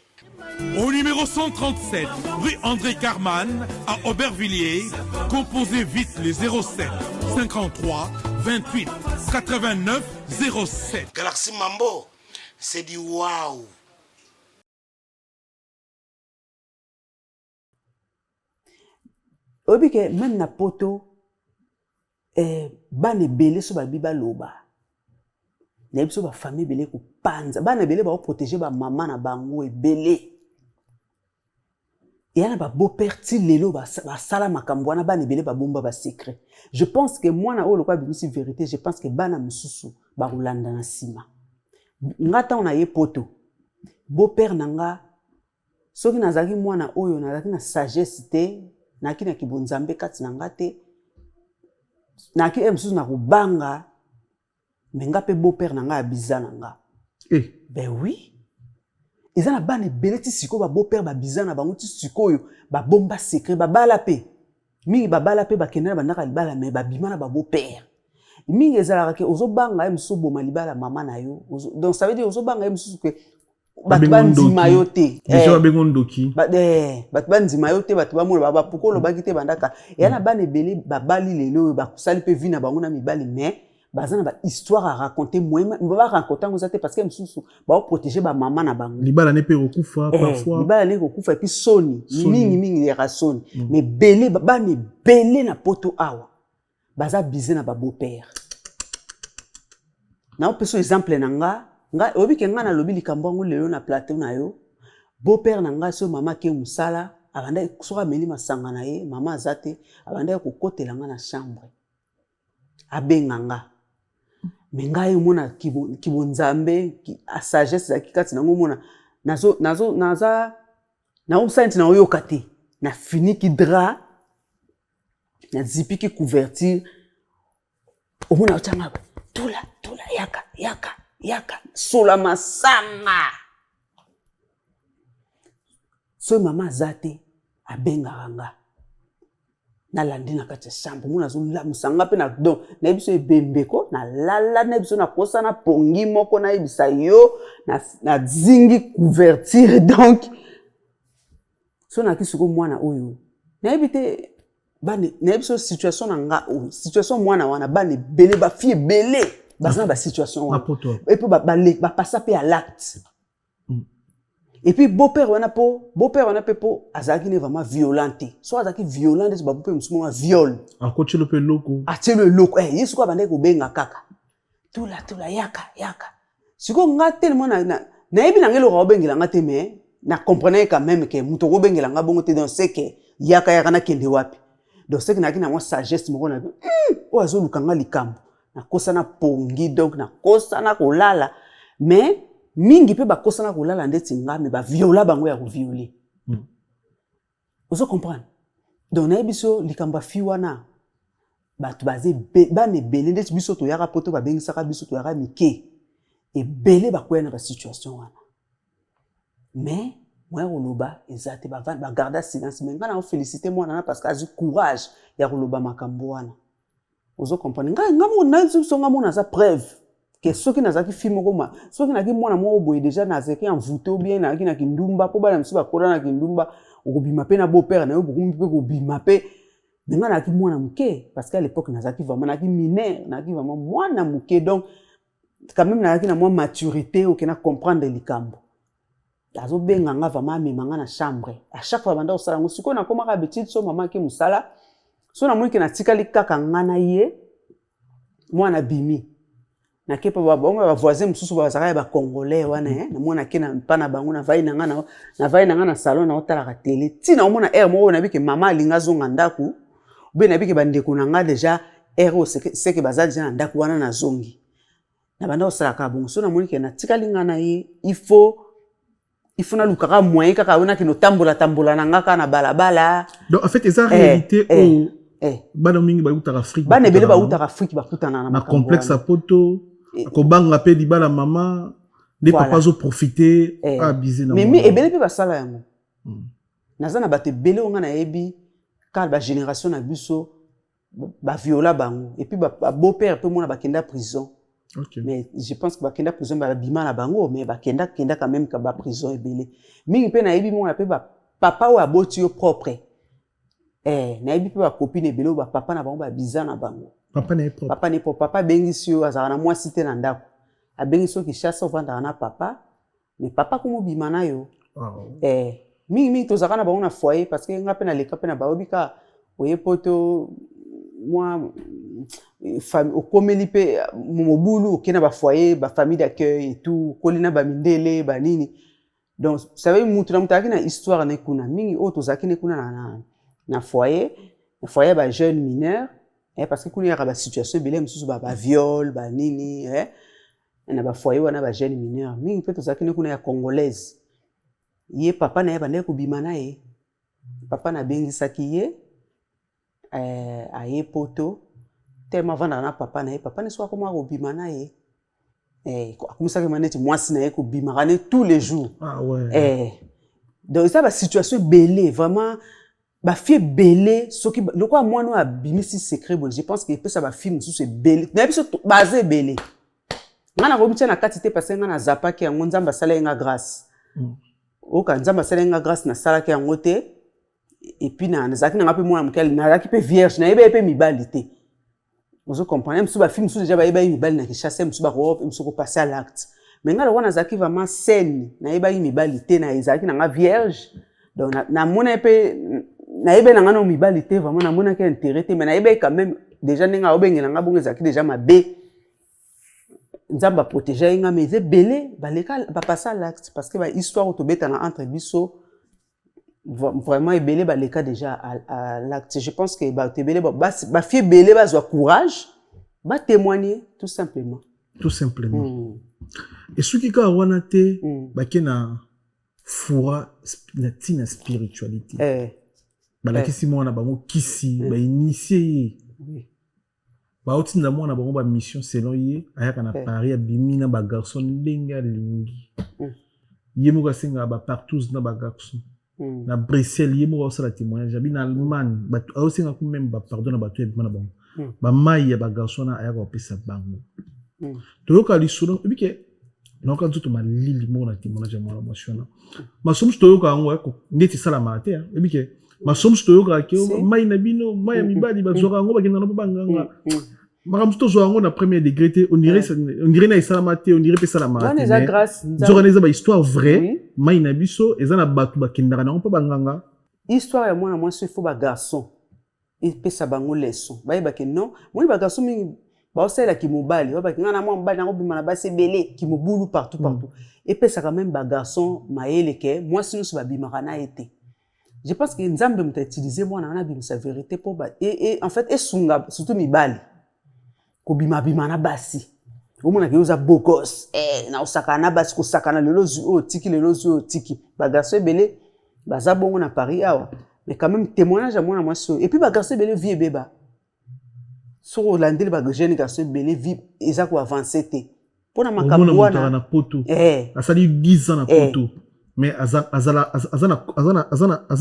Au numéro 137, rue André Carman, à Aubervilliers, composez vite les 07 53 28 89 07. Galaxy Mambo, c'est du waouh. Oyebi ke meme na poto eh, bana ebele so babi baloba nayebi so bafamille ebele kopanza bana ebele baoprotege bamama na bango ebele eya na babeau-père ti lelo basala makambo wana bana ebele babomba basecret. Je pense que mwana oyo lokola abimisi vérité, je pense que bana mosusu bakolanda na nsima. Nga ntango na ye poto, beau-père na nga, soki nazalaki mwana oyo nazalaki na sagesse te, nayaki na kibonzambe kati na nga te, nayaki ye mosusu na kobanga. Me nga mpe beau-père na nga abiza na nga. Eh. Ben oui, eza na bana ebele ti sikoyo ba beau-père babiza na bango ti sikoyo, babomba secret. Babala mpe mingi, babala mpe bakende na bandaka libala, me babima na ba beau-père mingi. Ezalaka ke ozobanga ye mosusu oboma libala mama na yo. Donc ça veut dire ozobanga ye mosusu ke bato bandima yo te. Déjà babengo ndoki. Bato bandima yo te, bato bamona bapuka olobaki te. Bandaka eya na bana ebele babali lelo oyo basali mpe vie na bango na mibali, mais baza na bahistoire à raconter. Moyen baraconte yango eza te, parce que mosusu baoprotege bamama na bango. Libala ne mpe ekokufa parfois. Libala ne ekokufa, et puis soni. Soni. Mingi mingi yaka soni. Mais ebele, bana ebele na poto awa baza bize na babeau-père. Naopesa exemple na nga. Nga oyebi ke nga nalobi likambo yango lelo na plateau na yo. Beau-père na nga, so mama ake mosala, abandaki, soki ameli masanga na ye, mama aza te, abandaki kokotela nga na chambre, abenga nga. Me ngai omona kibonzambe, sagesse ezalaki kati nango. Omona nazo nazo naza naosala neti naoyoka te, nafiniki drap, nazipiki couverture. Omona otyanga tula tula, yaka yaka yaka, sola masanga. Soki mama aza te, abengaka nga, nalandi na kati ya chambre. Mona azolamusa nga mpe na don, nayebi so ebembeko nalala, nayebi so nakosa na pongi moko, nayebisa yo nazingi couverture. Donc so naki sikoyo mwana oyo nayebi te bana, nayebi so situation na nga oyo, situation mwana wana, bana ebele, bafille ebele baza na basituation Na wana. Poto. Et puis bapasa mpe à l'acte. Et puis beau-père wana, mpo beau-père wana mpe mpo azalaki ne vraiment violent te. So azalaki violent ndeti babeau-père mosusu moko viol. Akotielo mpe eloko. Atielo eloko. Ye sikoyo abandaki kobenga kaka tula tula, yaka yaka. Sikoyo nga tellement nayebi na nga eloko akobengela nga te, mais na comprenais quand même ke moto akobengela nga bongo te. Donc c'est que yaka yaka, nakende wapi? Donc c'est que nayaki na mwa sagesse moko na oyo azoluka nga likambo, nakosana pongi. Donc nakosana kolala, mais mingi mpe bakosana kolala ndeti nga, me baviola bango ya koviole. Ozo comprendre? Donc nayebi so likambo ya fi wana, bato baza bana ebele ndeti biso toyaka poto, babengisaka biso, toyaka mike, ebele bakwea na basituation wana, mais moya koloba eza te, bagarda silence. Mais ngai na ofélicité mwana na parce que azwi courage ya koloba makambo wana. Ozo comprendre? Ngai nga moko nayebi biso, nga moko naza preuve ke soki nazalaki fille moko ma, soki nazalaki mwana moko boye, déjà nazalaki envoûté ou bien nazalaki na kindumba, mpo bana misusu bakola na kindumba, okobima mpe na beau-père na yo, bokomi mpe kobima mpe. Me ngai nazalaki mwana moke, parce que à l'époque nazalaki vraiment, nazalaki mineur, nazalaki vraiment mwana moke. Donc quand même nazalaki na mwa maturité oke na comprendre likambo. Azobenga nga vraiment, amema nga na chambre. À chaque fois banda kosala yango, sikoyo nakomaka habitude. So mama ake mosala, so namoni ke natikali kaka nga na ye, mwana abimi, nake mpe bango bavoisin mosusu bazalaka ya bacongolais wana. Namoni ake na mpa na bango, navai na nga navai na nga na salon, naotalaka tele ntina omona heure moko nayebi ke mama alingi azonga ndako, obe nayebi ke bandeko na nga déjà heure oyo seke baza déjà na ndako wana. Nazongi na banda kosalaka bongo. So namoni ke natikali nga na ye, il faut nalukaka moyen kaka oyo nakende otambola tambola na nga kaka na balabala. Donc en fait eza réalité oyo bana mingi bautaka Afrique. Bana ebele bautaka Afrique bakutana na na complexe ya poto, kobanga mpe libala mama nde papa azoprofite abize na. Mais ebele mpe basala yango. Naza na bato ebele oyo nga nayebi kaka bagénération na biso, baviola bango, et puis babeau-père mpe mona bakenda prison. Mais je pense que bakenda prison, babima na bango, mais bakenda kenda quand même ka baprison ebele mingi. Mpe nayebi mona mpe bapapa oyo aboti yo propre. Nayebi mpe bacopine ebele oyo bapapa na bango babiza na bango. Papa na ye propre. Papa ne propre. Papa abengisi yo, azalaka na mwasi te na ndako, abengisi yo Kinshasa, ovandaka na papa, mais papa komobima na yo. Mingimingi tozalaka na bango na foyer, parce que nga mpe naleka mpe na bayobi kaka oye poto mwa okomeli mpe mobulu, okei na bafoyer, bafamille d'accueil et tout, okoli na bamindele banini. Donc ça veut mutu na mutu azalaki na histoire ne kuna. Mingi oyo tozalaki ne kuna na foyer ya bajeune mineur, parce que kuna eyaka basituation ebele mosusu, baviol, banini, na bafoyer wana bajeune mineur mingi. Mpe tozalaki ne kuna ya congolaise, ye papa na ye bandaki kobima na ye. Papa nabengisaki ye, aye poto, tellement avandaka na papa na ye, papa ne soki akoma kobima na ye, akomisaki ma neti mwasi na ye, kobimaka ne tous les jours. Donc eza basituation ebele vraiment, bafille ebele. Soki lokola mwana oyo abimisi secret boye, je pense que epesa bafille mosusu ebele. Nayebi biso baza ebele, ngai nakomitia na kati te, parce que ngai nazapaki yango. Nzambe asala ye nga grâce. Oka Nzambe asala ye nga grâce, nasalaki yango te. Et puis nazalaki nanga mpe mwana moke, nazalaki mpe vierge, nayebi ye mpe mibali te. Ozo comprendre? Mosusu bafille mosusu déjà bayebaki mibali na Kinshasa, mosusu bakoka mosusu kopasser à l'acte, mais ngai lokola nazalaki vraiment saine, nayebaki mibali te, na ezalaki nanga vierge. Donc namona mpe nayebi nanga no mibali te, vraiment namonaki intérêt te, mais nayebaki quand même déjà ndenge aobengela nga bongo, ezalaki déjà mabe. Nzambe aprotege ye nga, mais eza ebele baleka bapasser à l'acte, parce que bahistoire oyo tobetana entre biso, vraiment ebele baleka déjà à l'acte. Je pense que bato ebele, bafille ebele bazwa courage batémoigner tout simplement. Tout simplement. Esuki kaka wana te. Bake na fura na ntina spiritualité. Balakisi mwana bango kisi, bainitie ye. Baotinda mwana bango bamission selon ye, ayaka na Paris, abimi na bagarçon ndenge alingi. Ye moko asengaka bapartouze na bagarçon. Na Bruxelles, ye moko aosala témoignage, abi na Allemagne, bato aosenga ku même bapardon na bato ebima na bango. Bamai ya bagarçon wana ayaka kopesa bango. Toyoka lisolo ebike, nayoka nzoto malili moko na témoignage ya mwana mwasi wana. Maso mosusu toyoka yango ndeti esalamaka te. Ebike maso mosusu toyokaka ke mai na bino, mai ya mibali, bazwaka yango, bakendaka na mpo banganga. Makambo mosusu tozwa yango na premier degré te, on dirait na esalama te, on dirait mpe esalamaka te. Nzoka wana eza bahistoire vrai. Mai na biso eza na bato bakendaka nango mpo banganga. Histoire ya mwana mwasi, il faut bagarçon epesa bango leçon, bayebake non. Moni bagarçon mingi baosalelaki mobali, babaki ngai na mwa mobali nakobima na basi ebele, kimobulu partout partout. Epesaka même bagarçon mayele ke mwasi nyonso babimaka na ye te. Je pense que Nzambe moto autiliser mwana wana abimisa vérité mpo en fait esunga surtout mibali kobimabima na basi. Omonaka yo oza beau gosse, na osakana na basi, kosakana, lelo ozwi oyo otiki, lelo ozwi oyo otiki. Bagarçon ebele baza bongo na Paris awa. Mais quand même témoignage ya mwana mwasi oyo, et puis bagarçon ebele vie ebeba. Soki olandeli bajeune garçon ebele, vie eza koavance te mpona makambo wana. Na poto, asali 10 ans na poto, mais aza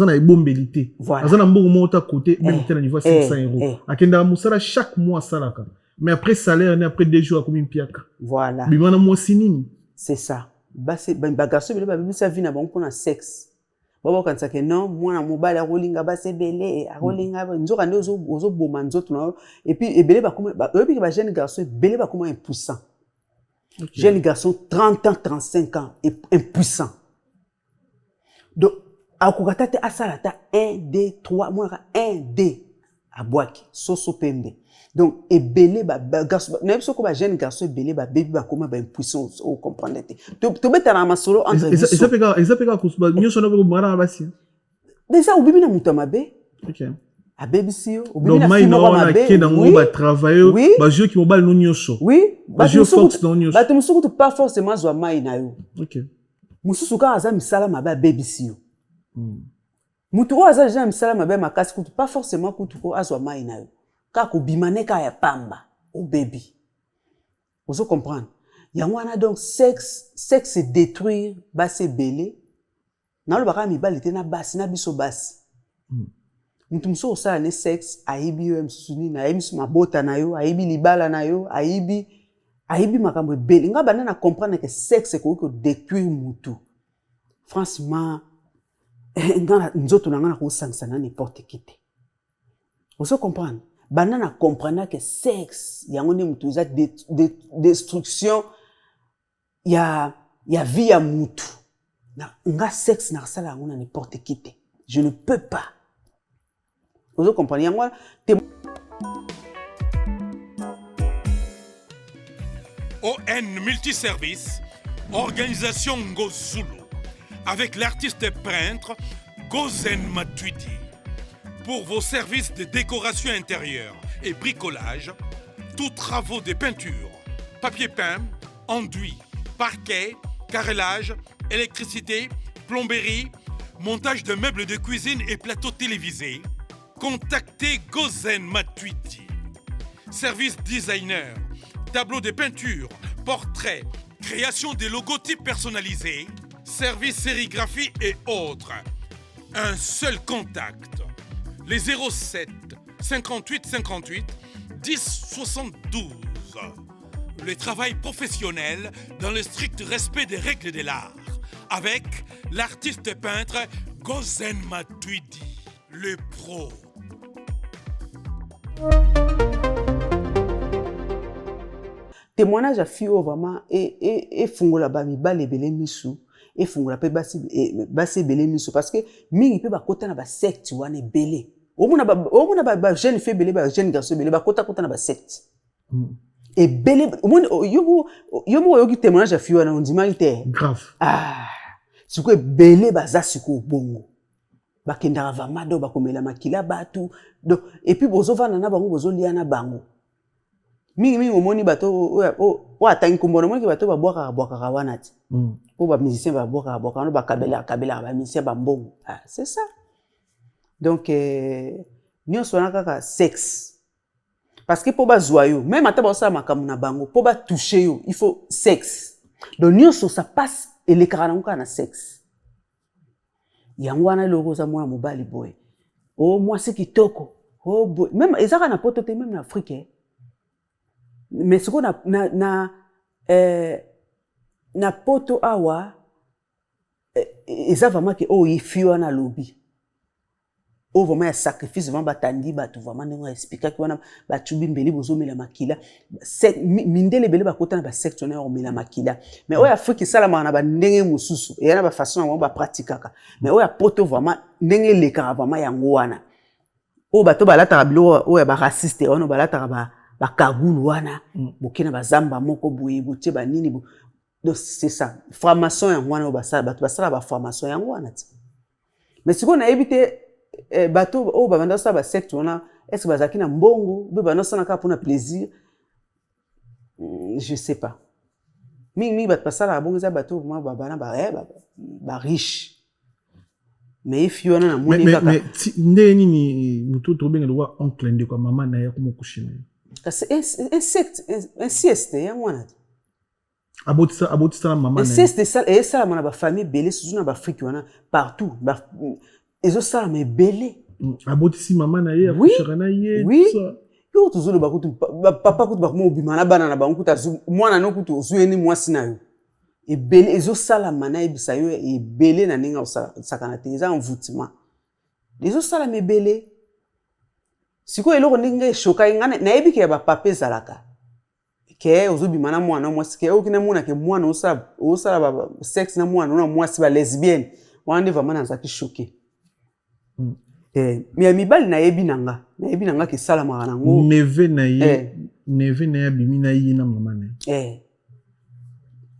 na ebombeli te, aza na mbongo moko ta côté même te na niveau ya 500 euros. Akendaka mosala chaque mois, asalaka, mais après salaire ne, après 2 jours akomi mpiaka. Bima na mwasi nini. C'est ça. Bagarçon ebele babebisa vie na bango mpona sexe. Babokanisaka non, mwana mobali akolinga basi ebele, akolinga. Nzoka nde ozoboma nzoto na yo. Et puis ebele bakoma, oyebiki bajeune garçon ebele bakoma impuissant. Jeune garçon, 30 ans, 35 ans, impuissant. Donc akoka ta te asala ata 1 2 3, monaka 1 2 abwaki soso pembe. Donc ebele nayebi soko bajeune garçon ebele babebi, bakoma baimpuissant, ocomprendre te. Tobetanaka masolo entre biso. Eza mpe kaka nyonso na basi. Déjà obimi na moto ya mabe, abebisi yo. Obimi na fille moko mabe nango, batravaille, bazwi mobali no nyonso. Oui, bato mosusu kutu pas forcément azwa mai na yo. Mosusu kaka aza misala mabe, abebisi yo. Motu oyo aza déjà na misala mabe makasi kutu pas forcément kutu ko azwa mai na yo, kaka kobima ne kaka ya pamba, obebi. Ozo comprendre yango wana? Donc sexe détruire basi ebele. Nalobaka mibali te, na basi na biso basi. Motu mosusu osala ne sexe, ayibi yo mosusu nini, ayibi mosusu mabota na yo, ayibi libala na yo, ayibi. Ayebi makambo ebele. Nga banda na comprendre que sexe ekoki ko detruire mutu. Franchement, eh, nga nzoto na nga nakosangisa na n'importe qui te. Ozo comprendre? Banda na comprendre que sexe yango nde mutu eza destruction ya vie ya mutu. Na nga sexe nakosala yango na n'importe qui te. Je ne peux pas. Ozo comprendre yango wana te. ON Multiservice, Organisation Ngozulu, avec l'artiste peintre Gozen Matuidi. Pour vos services de décoration intérieure et bricolage, tous travaux de peinture, papier peint, enduit, parquet, carrelage, électricité, plomberie, montage de meubles de cuisine et plateaux télévisés, contactez Gozen Matuidi. Service designer, tableau de peinture, portrait, création des logotypes personnalisés, service sérigraphie et autres. Un seul contact. Les 07 58 58 10 72. Le travail professionnel dans le strict respect des règles de l'art. Avec l'artiste peintre Gozen Matuidi, le pro. Témoignage ya fille oyo vraiment efungola ba mibali ebele misu, efungola pe basi ebele misu, parce que mingi pe bakota na ba secte wana ebele. Omona ba jeune fille ebele, ba jeune garçon ebele bakota kota na ba secte. Ebele, omoni, yo moko oyoki témoignage ya fille wana, ondimaki te. Grave. Ah, sikoyo ebele baza sikoyo bongo. Bakendaka vraiment donc bakomela makila batu. Donc, et puis bozovanda na bango, bozolia na bango. Mingi mingi omoni bato oyo atangi kombo na, omoni ke bato babwakaka bwakaka wana te. Oyo ba musicien babwakaka bwakaka wana, bakabelaka kabelaka ba musicien ba mbongo. Ah, c'est ça. Donc, nyonso wana kaka sexe. Parce que po bazwa yo, même ata bazosala makambo na bango, po ba toucher yo, il faut sexe. Donc nyonso ça passe elekaka nango kaka na sexe. Yango wana eloko oza mwana mobali boye. Oh mwasi kitoko. Oh boye. Même ezaka na poto te, même na Afrique. Eh. Mais sikoyo na poto awa, eza vraiment ke oyo fille wana alobi. Oyo vraiment ya sacrifice, vraiment batandi bato, vraiment ndenge expliquaki wana, bacubi mbeli bozomela makila. Mindele ebele bakota na ba secte wana ya komela makila. Mais oyo Afrique esalamaka na ba ndenge mosusu, eya na ba façon yango bapratikaka. Mais oyo ya poto vraiment ndenge elekaka vraiment yango wana. Oyo bato balataka biloko oyo ya ba raciste wana, balataka ba kagulu wana, boke na ba zamba moko boye, botie ba nini bo. Donc c'est ça. Franc-maçon yango wana oyo basala, bato basala ba franc-maçon yango wana ti. Mais sikoyo nayebi te, bato oyo babanda kosala ba secte wana, est-ce que bazalaki na mbongo, ou bien babanda kosala kaka mpona plaisir? Je sais pas. Mingi mingi bato basalaka bongo eza bato oyo vraiment babana ba riche. Mais ye fille wana namoni Mais, kaka. mais, ndenge nini motu tobenga lokola oncle ndeko ya mama na ye akoma okushi na ye? Kasi insecte, inceste yango wana te. Abotisa na mama na ye. Inceste esalama na ba famille ebele, surtout na ba Afrique wana, partout. Ezosalama ebele. Abotisi mama na ye, Oui. akushaka na ye, Oui. tout ça. Yo tozoloba kutu, papa kutu bakoma kobima na bana na bango, kutu mwana no kutu ozwi ye ni mwasi na yo. Ebele ezosalama, nayebisa yo ebele na ndenge osakana te, eza envoûtement. Ezosalama ebele. Sikoyo eloko ndenge eshokai nga, nayebi ke ya ba papa ezalaka. Ke ozobima na mwana mwasi, ke oki namona ke mwana osala ba sexe na mwana na mwasi ba lesbienne. Wana nde vraiment nazalaki choqué. Mais ya mibali nayebi na nga, nayebi na nga ke esalamaka nango. Neve na ye, neve na ye abimi na ye na mama na ye.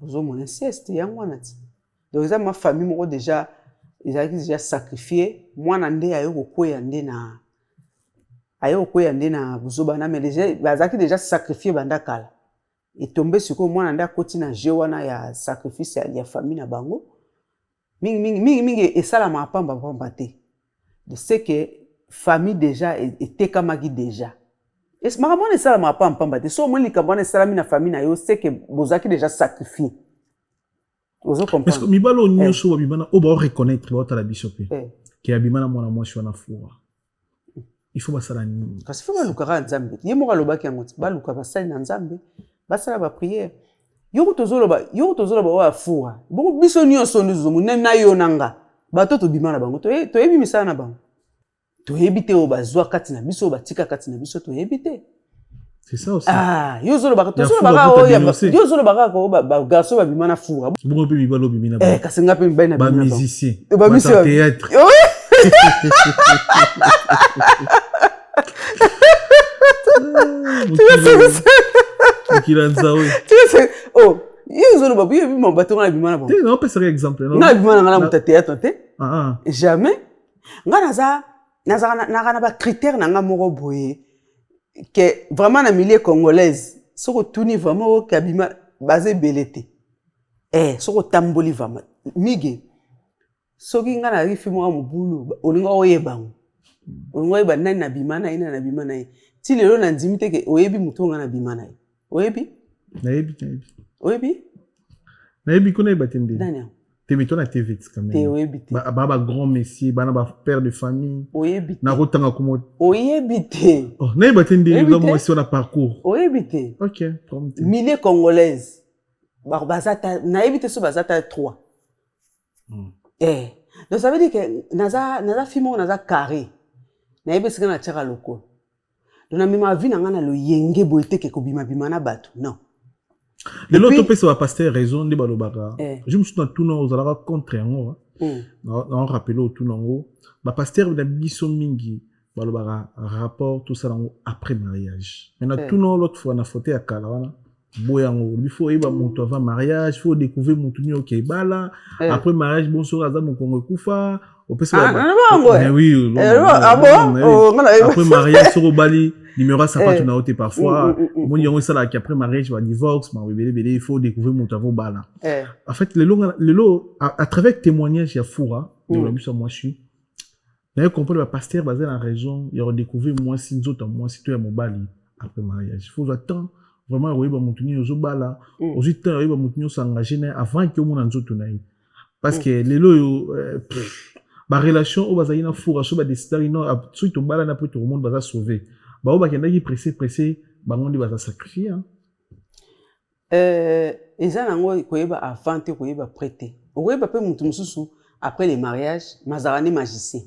Ozomona inceste yango wana ti. Donc eza ma famille moko déjà ezalaki déjà sacrifié, mwana nde aye kokweya nde na, aye kokweya nde na buzoba na, mais déjà bazalaki déjà sacrifié banda kala. Etombe sikoyo mwana nde akoti na jeu wana ya sacrifice ya famille na bango. Mingi, mingi, mingi, mingi esalamaka pamba pamba te. C'est que famille déjà etekamaki déjà. Es makambo wana esalamaka pamba pamba te. So omoni likambo wana esalami na famille na yo, c'est que bozalaki déjà sacrifié. Ozo comprendre? Parce que mibali oyo nyonso babima na, oyo bao reconnaître, baotala biso pe. Ke abima na mwana mwasi wana fua. Il faut basala nini? Kasi faut balukaka Nzambe. Ye moko alobaki yango te. Baluka basali na Nzambe. Basala baprière. Yo kutu ozoloba, yo kutu ozoloba oyo afura. Bongo biso nyonso nde tozomona na yo na nga. Bato tobima na bango, toyebi misala na bango. Toyebi te oyo bazwa kati na biso, oyo batika kati na biso, toyebi te. C'est ça aussi. Ah, yo ozolobaka, tozolobaka oyo yo ozolobaka kaka oyo bagarçon babima na fura. Bongo mpe mibali obimi na bango. Eh, kasi nga mpe mibali na bima na bango. Ba musicien. Ba musicien. Théâtre. Mokili ya nzawe. Oh, yo ozoloba yo bima bato nga na bima na bango. Te, naopesaka exemple. Nga bima na nga na moto ya théâtre te. Jamais. Nga naza nazalaka na ba critère na nga moko boye que vraiment na milieu congolaise soki otuni vraiment oke abima baza ebele te. Eh, soki otamboli vraiment mige soki nga nazalaki fi moko ya mobulu olinga oyeba yango, olinga oyeba nani nabima na ye, nani nabima na ye. Ti lelo nandimi te ke oyebi motu oyo nga nabima na ye. Oyebi? Nayebi, nayebi. Oyebi? Nayebi ko nayeba te nde. Nani yango? Te, mais toi na TV quand même. Te, oyebi te. Ba ba, ba grand messieurs, bana ba père de famille. Oyebi te. Nakotanga komo. Oyebi te. Oh, nayeba te nde oza mwasi wana parcours. Oyebi te. OK, problème te. Milieu congolaise. Ba baza ta nayebi te so baza ta 3. Eh, donc ça veut dire que naza naza fille moko naza carré. Nayebi esika natiaka lokolo. Donc namemaka vie na ngai na loyenge boye te ke kobimabima na bato, non. Lelo topesa bapasteur raison nde balobaka. Je mosusu na tuna ozalaka contre yango, na rappele otuna yango. Bapasteur na biso mingi balobaka rapport tosala yango après mariage, mais na tuna l'autre fois na fauteuil ya kala wana boya yango, olobi faut oyeba moto avant mariage, faut découvrir moto nini oke ebala après mariage. Bon, soki aza mokongo ekufa, opesa oui, après mariage soki obali numéro ya sapato na yo te, parfois omoni yango esalaka après mariage ba divorce makambo ebele ebele. Il faut découvrir moto avant obala. En fait, lelo lelo à travers témoignage ya Fura, ndeko biso ya mwasi, naye comprendre bapasteur baza na raison ya kodécouvrir mwasi, nzoto ya mwasi to ya mobali après mariage. Faut ozwa temps vraiment ya koyeba motu nini ozobala, ozwi temps ya koyeba motu nyonso engagé na ye avant ke omona nzoto na ye, parce que lelo oyo barelation oyo bazalaki na Fura, so badécidaki non, soki tobalana mpo tokomona baza sauvé, baoyo bakendaki pressé pressé, bango nde baza sacrifié, hein? Eza nango koyeba avant te, koyeba après te. Okoyeba mpe motu mosusu après le mariage mazalaka nde magicien.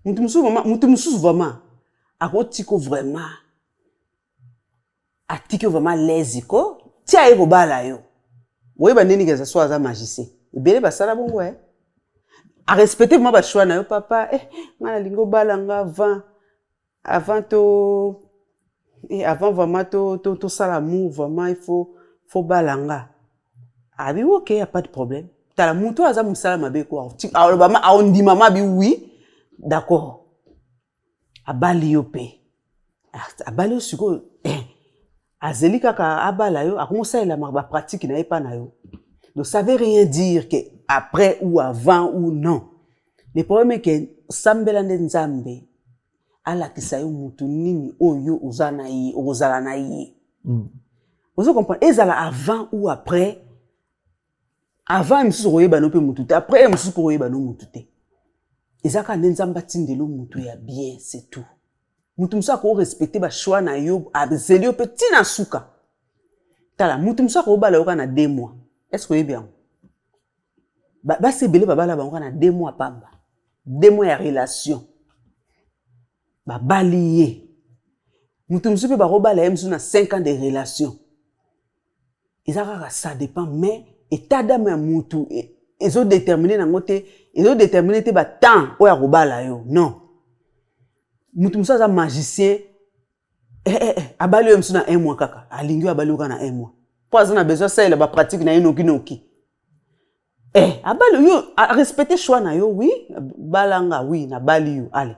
Motu mosusu vraiment, motu mosusu vraiment akotika vraiment, atiki yo vraiment lezi ko ti aye kobala yo, oyeba ndeni keza so aza magicien. Ebele basala bongo, eh. Arespecte vraiment bachoix na yo, papa, eh, nga nalingi obala nga avant avant to eh, avant vraiment to to tosala amour, vraiment il faut bala nga. Abi ok, y a pas de problème. Tala motu oyo aza mosala mabe ko aloba aondima ma abi oui, d'accord, abali yo mpe abali yo. Sikoyo eh, azeli kaka abala yo, akomosalela bapratique na ye mpa na yo. Donc ça veut rien dire que après ou avant ou non. Le problème est que sambela nde Nzambe alakisa yo mutu nini oyo oza na ye, okozala na ye. Ozo comprendre? Ezala avant ou après, avant mosusu okoyeba no mpe mutu te, après mosusu mpe okoyeba no mutu te. Eza kaka nde Nzambe atindeli mutu ya bien, c'est tout. Mutu mosusu akorespecte bachoix na yo, azeli yo mpe ntina suka. Tala, mutu mosusu akobala yo kaka na 2 mois. Est ce que oyebi yango? Basi ebele babala bango kaka na 2 mois pamba, 2 mois ya relation, babali ye. Mutu mosusu mpe bakobala ye mosusu na 5 ans de relation. Eza kaka ça dépend, mais état d'âme ya mutu ezodétermine nango te, ezodétermine te batemps oyo akobala yo, non. Mutu mosusu aza magicien, eh, eh, eh, abali oyo mosusu na un mois kaka, alingi oyo, abali oyo kaka na un mois mpo aza na besoin asalela bapratique na ye nokinoki. Eh, abali yo, arespecte choix na yo, oui, balanga, oui, nabali yo. Ale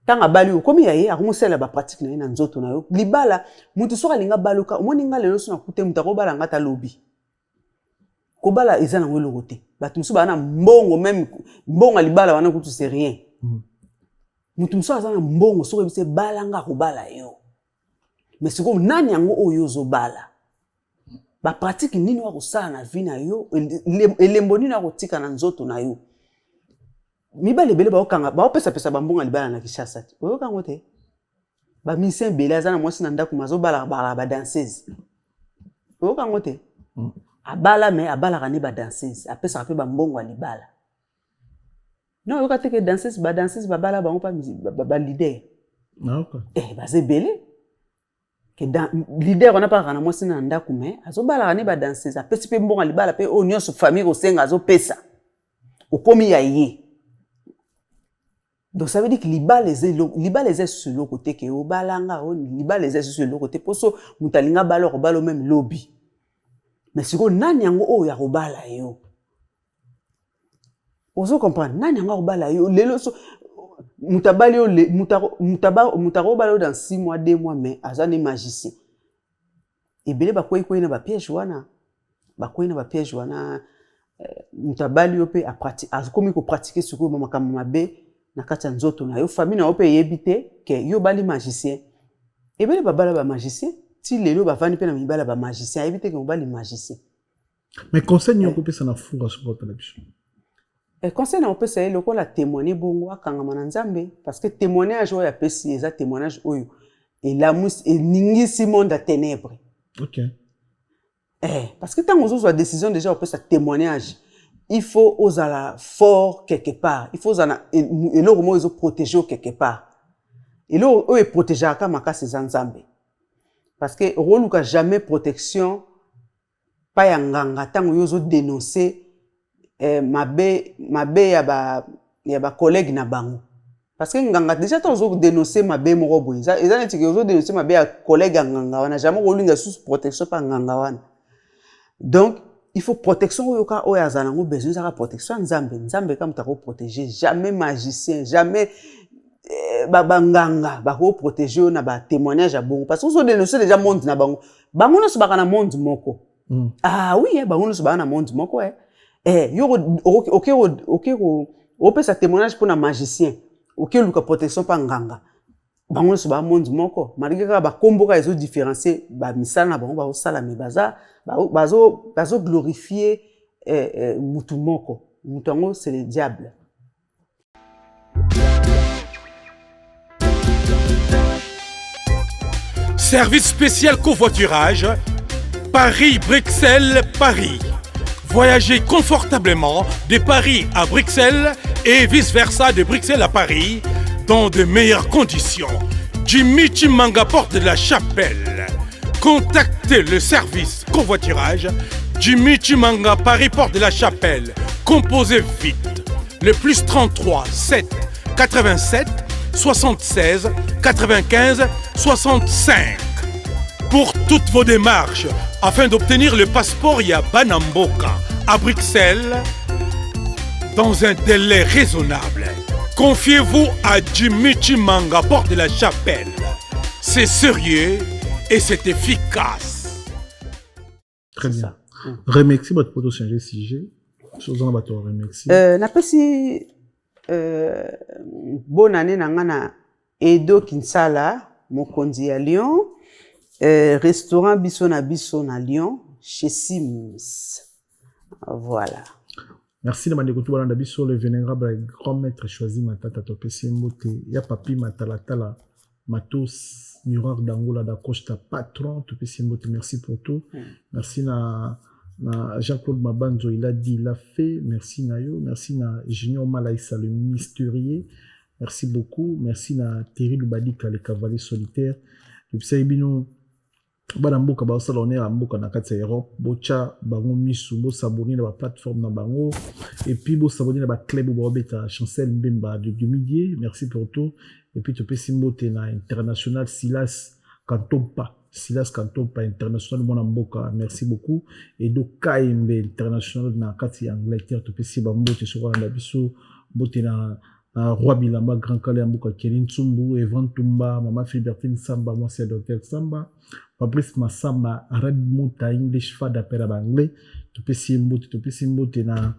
ntango abali yo, okomi ya ye, akomosalela bapratique na ye na nzoto na yo. Libala, motu soki alingi abaluka, omoni nga lelo so nakute moto akobala nga ta lobi. Kobala eza nango eloko te. Bato mosusu baa na mbongo, même mbongo ya libala wana kutu c'est rien. Motu mosusu aza na mbongo, soki oyebisi ebalanga, akobala yo. Mais sikoyo nani yango oyo ozobala? Bapratique nini oyo akosala na vie na yo? Elembo nini akotika na nzoto na yo? Mibali ebele baokanga, baopesapesa bambongo ya libala na Kinshasa te. Oyoka yango te? Bamusicien ebele aza na mwasi na ndako, mazobalaka balaka badanseuse. Oyoka yango te? Abala mais abalaka nde ba danseuse, apesaka pe ba mbongo ya libala. Non, oyoka te ke danseuse, ba danseuse babala bango pa ba leader. Nayoka. Eh, baza ebele. Ke dan, leader wana pakaka na mwasi na ndako mais azobalaka nde ba danseuse, apesi pe mbongo ya libala pe oyo nyonso famille kosenga azopesa. Okomi ya ye. Donc ça veut dire que libala eza eloko, libala eza lisusu eloko te ke obala nga, o libala eza lisusu eloko te poso moto alinga bala okobala meme lobi. Mais sikoyo nani yango oyo akobala yo? Ozo comprendre? Nani yango akobala yo lelo so moto abali yo moto akobala yo dans 6 mois, 2 mois mais aza ne magicien. Ebele bakwei kwei na ba piège wana. Bakwei na ba piège wana. Moto abali yo mpe akomi kopratike sikoyo makambo mabe na kati ya nzoto na yo, famille na yo mpe eyebi te ke yo obali magicien. Ebele babala ba magicien ti lelo bavandi mpe na mibali ya ba magicien, ayebi te ke mobali magicien. Mais conseil nini okopesa na fura soki otala biso? Conseil na kopesa ye lokola témoigner bongo akangama na Nzambe, parce que témoignage oyo apesi eza témoignage oyo elamusi, eningisi monde ya ténèbres. Parce que ntango ozozwa décision déjà opesa témoignage, il faut ozala fort quelque part, il faut ozala na eloko moko ezoprotéger yo quelque part. Eloko oyo eprotégeaka makasi eza Nzambe, parce que okoluka jamais protection pa ya nganga ntango yo ozodénoncer mabe, mabe ya ba, ya ba collègue na bango. Parce que nganga déjà ntango ozodénoncer mabe moko boye, eza neti ke ozodénoncer mabe ya collègue ya nganga wana, jamais okolinga susu protection pa nganga wana. Donc il faut protection oyo ka oyo azala nango besoin, ezaka protection ya Nzambe. Nzambe ka moto akoprotéger, jamais magicien, jamais banganga bakoprotéger yo na ba témoignage ya bongo, parce que ozodénoncer déjà monde na bango. Bango nyonso baka na monde moko. Ah oui, bango nyonso baka na monde moko. Yo oke opesa témoignage mpona magicien, oke luka protection mpa nganga, bango nyonso baa monde moko, malgré kaka bakombo kaka ezodifférencier bamisala na bango bazosala, mais baza bazoglorifie mutu moko. Mutu yango c'est le diable. Service spécial covoiturage Paris-Bruxelles, Paris. Voyagez confortablement de Paris à Bruxelles et vice-versa de Bruxelles à Paris dans de meilleures conditions. Jimmy Chimanga, porte de la Chapelle. Contactez le service covoiturage Jimmy Chimanga, Paris, porte de la Chapelle. Composez vite le plus 33 7 87 76 95 65. Pour toutes vos démarches afin d'obtenir le passeport ya Banamboka à Bruxelles dans un délai raisonnable. Confiez-vous à Jimmy Chimanga, porte de la Chapelle. C'est sérieux et c'est efficace. Très bien. Remercie votre poteau changer sujet. Sozana bato remercie. Napesi bonne année na nga na Edo Kinsala, mokonzi ya Lyon, restaurant biso na biso na Lyon, chez Sims. Voilà. Merci na bandeko tu balanda biso, le vénérable grand maître choisi Matata, topesi mbote ya papi Matalatala Matos Miroir d'Angola da Costa patron, topesi mbote, merci pour tout. Merci na Jean-Claude Mabanzo, il a dit, il a fait, merci na yo, merci na Junior Malaïsa le mystérieux. Merci beaucoup, merci na Thierry Lubadika le cavalier solitaire. Et puis bino bana mboka bazosala honneur ya mboka na kati ya Europe, botya bango misu, bosabonner na baplateforme na bango et puis bosabonner na baclub oyo baobeta. Chancel Mbemba de Dumidie, merci pour tout. Et puis topesi mbote na international Silas Kantompa, Silas Kantompa international mwana mboka, merci beaucoup. Edo Kaembe international na kati ya Angleterre, topesi bambote soki olanda biso, mbote na Roi Bilamba, Grand Kale ya mboka, Kelly Ntsumbu, Evan Tumba, Mama Philbertine Samba, mwasi ya Docteur Samba, Fabrice Massamba, Red Muta, English Fada père ya anglais, topesi mbote, topesi mbote na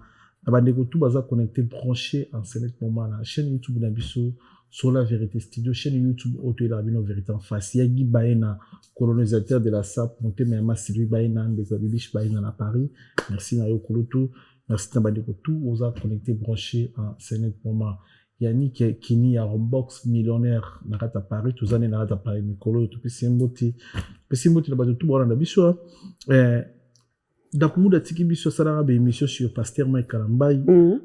bandeko tout baza connecté, branché en ce moment na chaîne YouTube na biso sur la vérité studio, chaîne YouTube oyo toyelaka bino vérité en face. Ya Guy Baena, colonisateur de la SAP, motema ya Sylvie Baena, ndeko ya Bibiche Baena na Paris, merci na yo kulutu. Merci na bandeko tout oza connecté, branché en ce moment. Yannick Kini ya Rombox millionnaire na kati ya Paris. Toza nde na kati ya Paris mikolo oyo, topesi ye mbote, topesi mbote na bato tu baolanda biso. Dakumuda atiki biso, asalaka baémission sur pasteur Mike Kalambayi.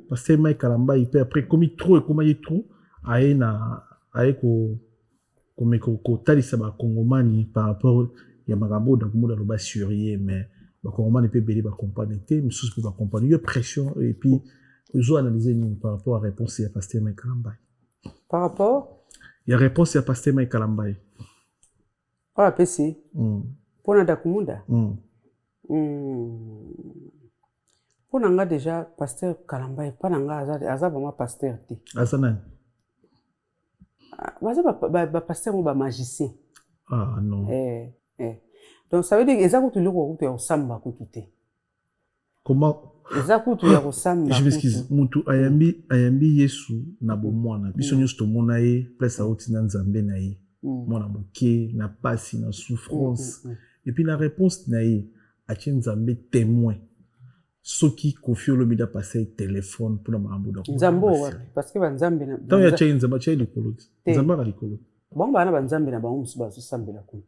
Pasteur Mike Kalambayi mpe après ekomi trop, ekomaki trop, aye na aye ko komeka kotalisa bakongomani par rapport ya makambo oyo Dakumuda aloba sur ye. Mais bakongomani mpe ebele bacomprendre te, mosusu mpe bacomprendre. Yo pression et puis ozo analyse nini par rapport à réponse ya pasteur Mike Kalambayi? Par rapport ya réponse ya pasteur Mike Kalambayi. Oyo apesi mpona Dakumunda? Mpo na nga déjà, pasteur Kalambayi, mpa na nga aza vraiment pasteur te. Aza nani? Baza bapasteur mo bamagicien. Ah non. Eh. Donc ça veut dire eza kutu eloko kutu ya kosamba kutu te. Comment? Eza kutu ya kosamba. Je m'excuse, mutu ayambi Yesu na bomwana, biso nyonso tomona ye place auti na Nzambe na ye, mwana moke na pasi na souffrance. Et puis na réponse na ye, atie Nzambe témoin soki Kofi Olomide apasa ye telefone mpona makambo. Nzambe oyo wapi? Parce que banzambe Ntango ye atie Nzambe, atie ye likolo te. Nzambe aka likolo. Bango baa na banzambe na bango mosusu bazosambela kuna.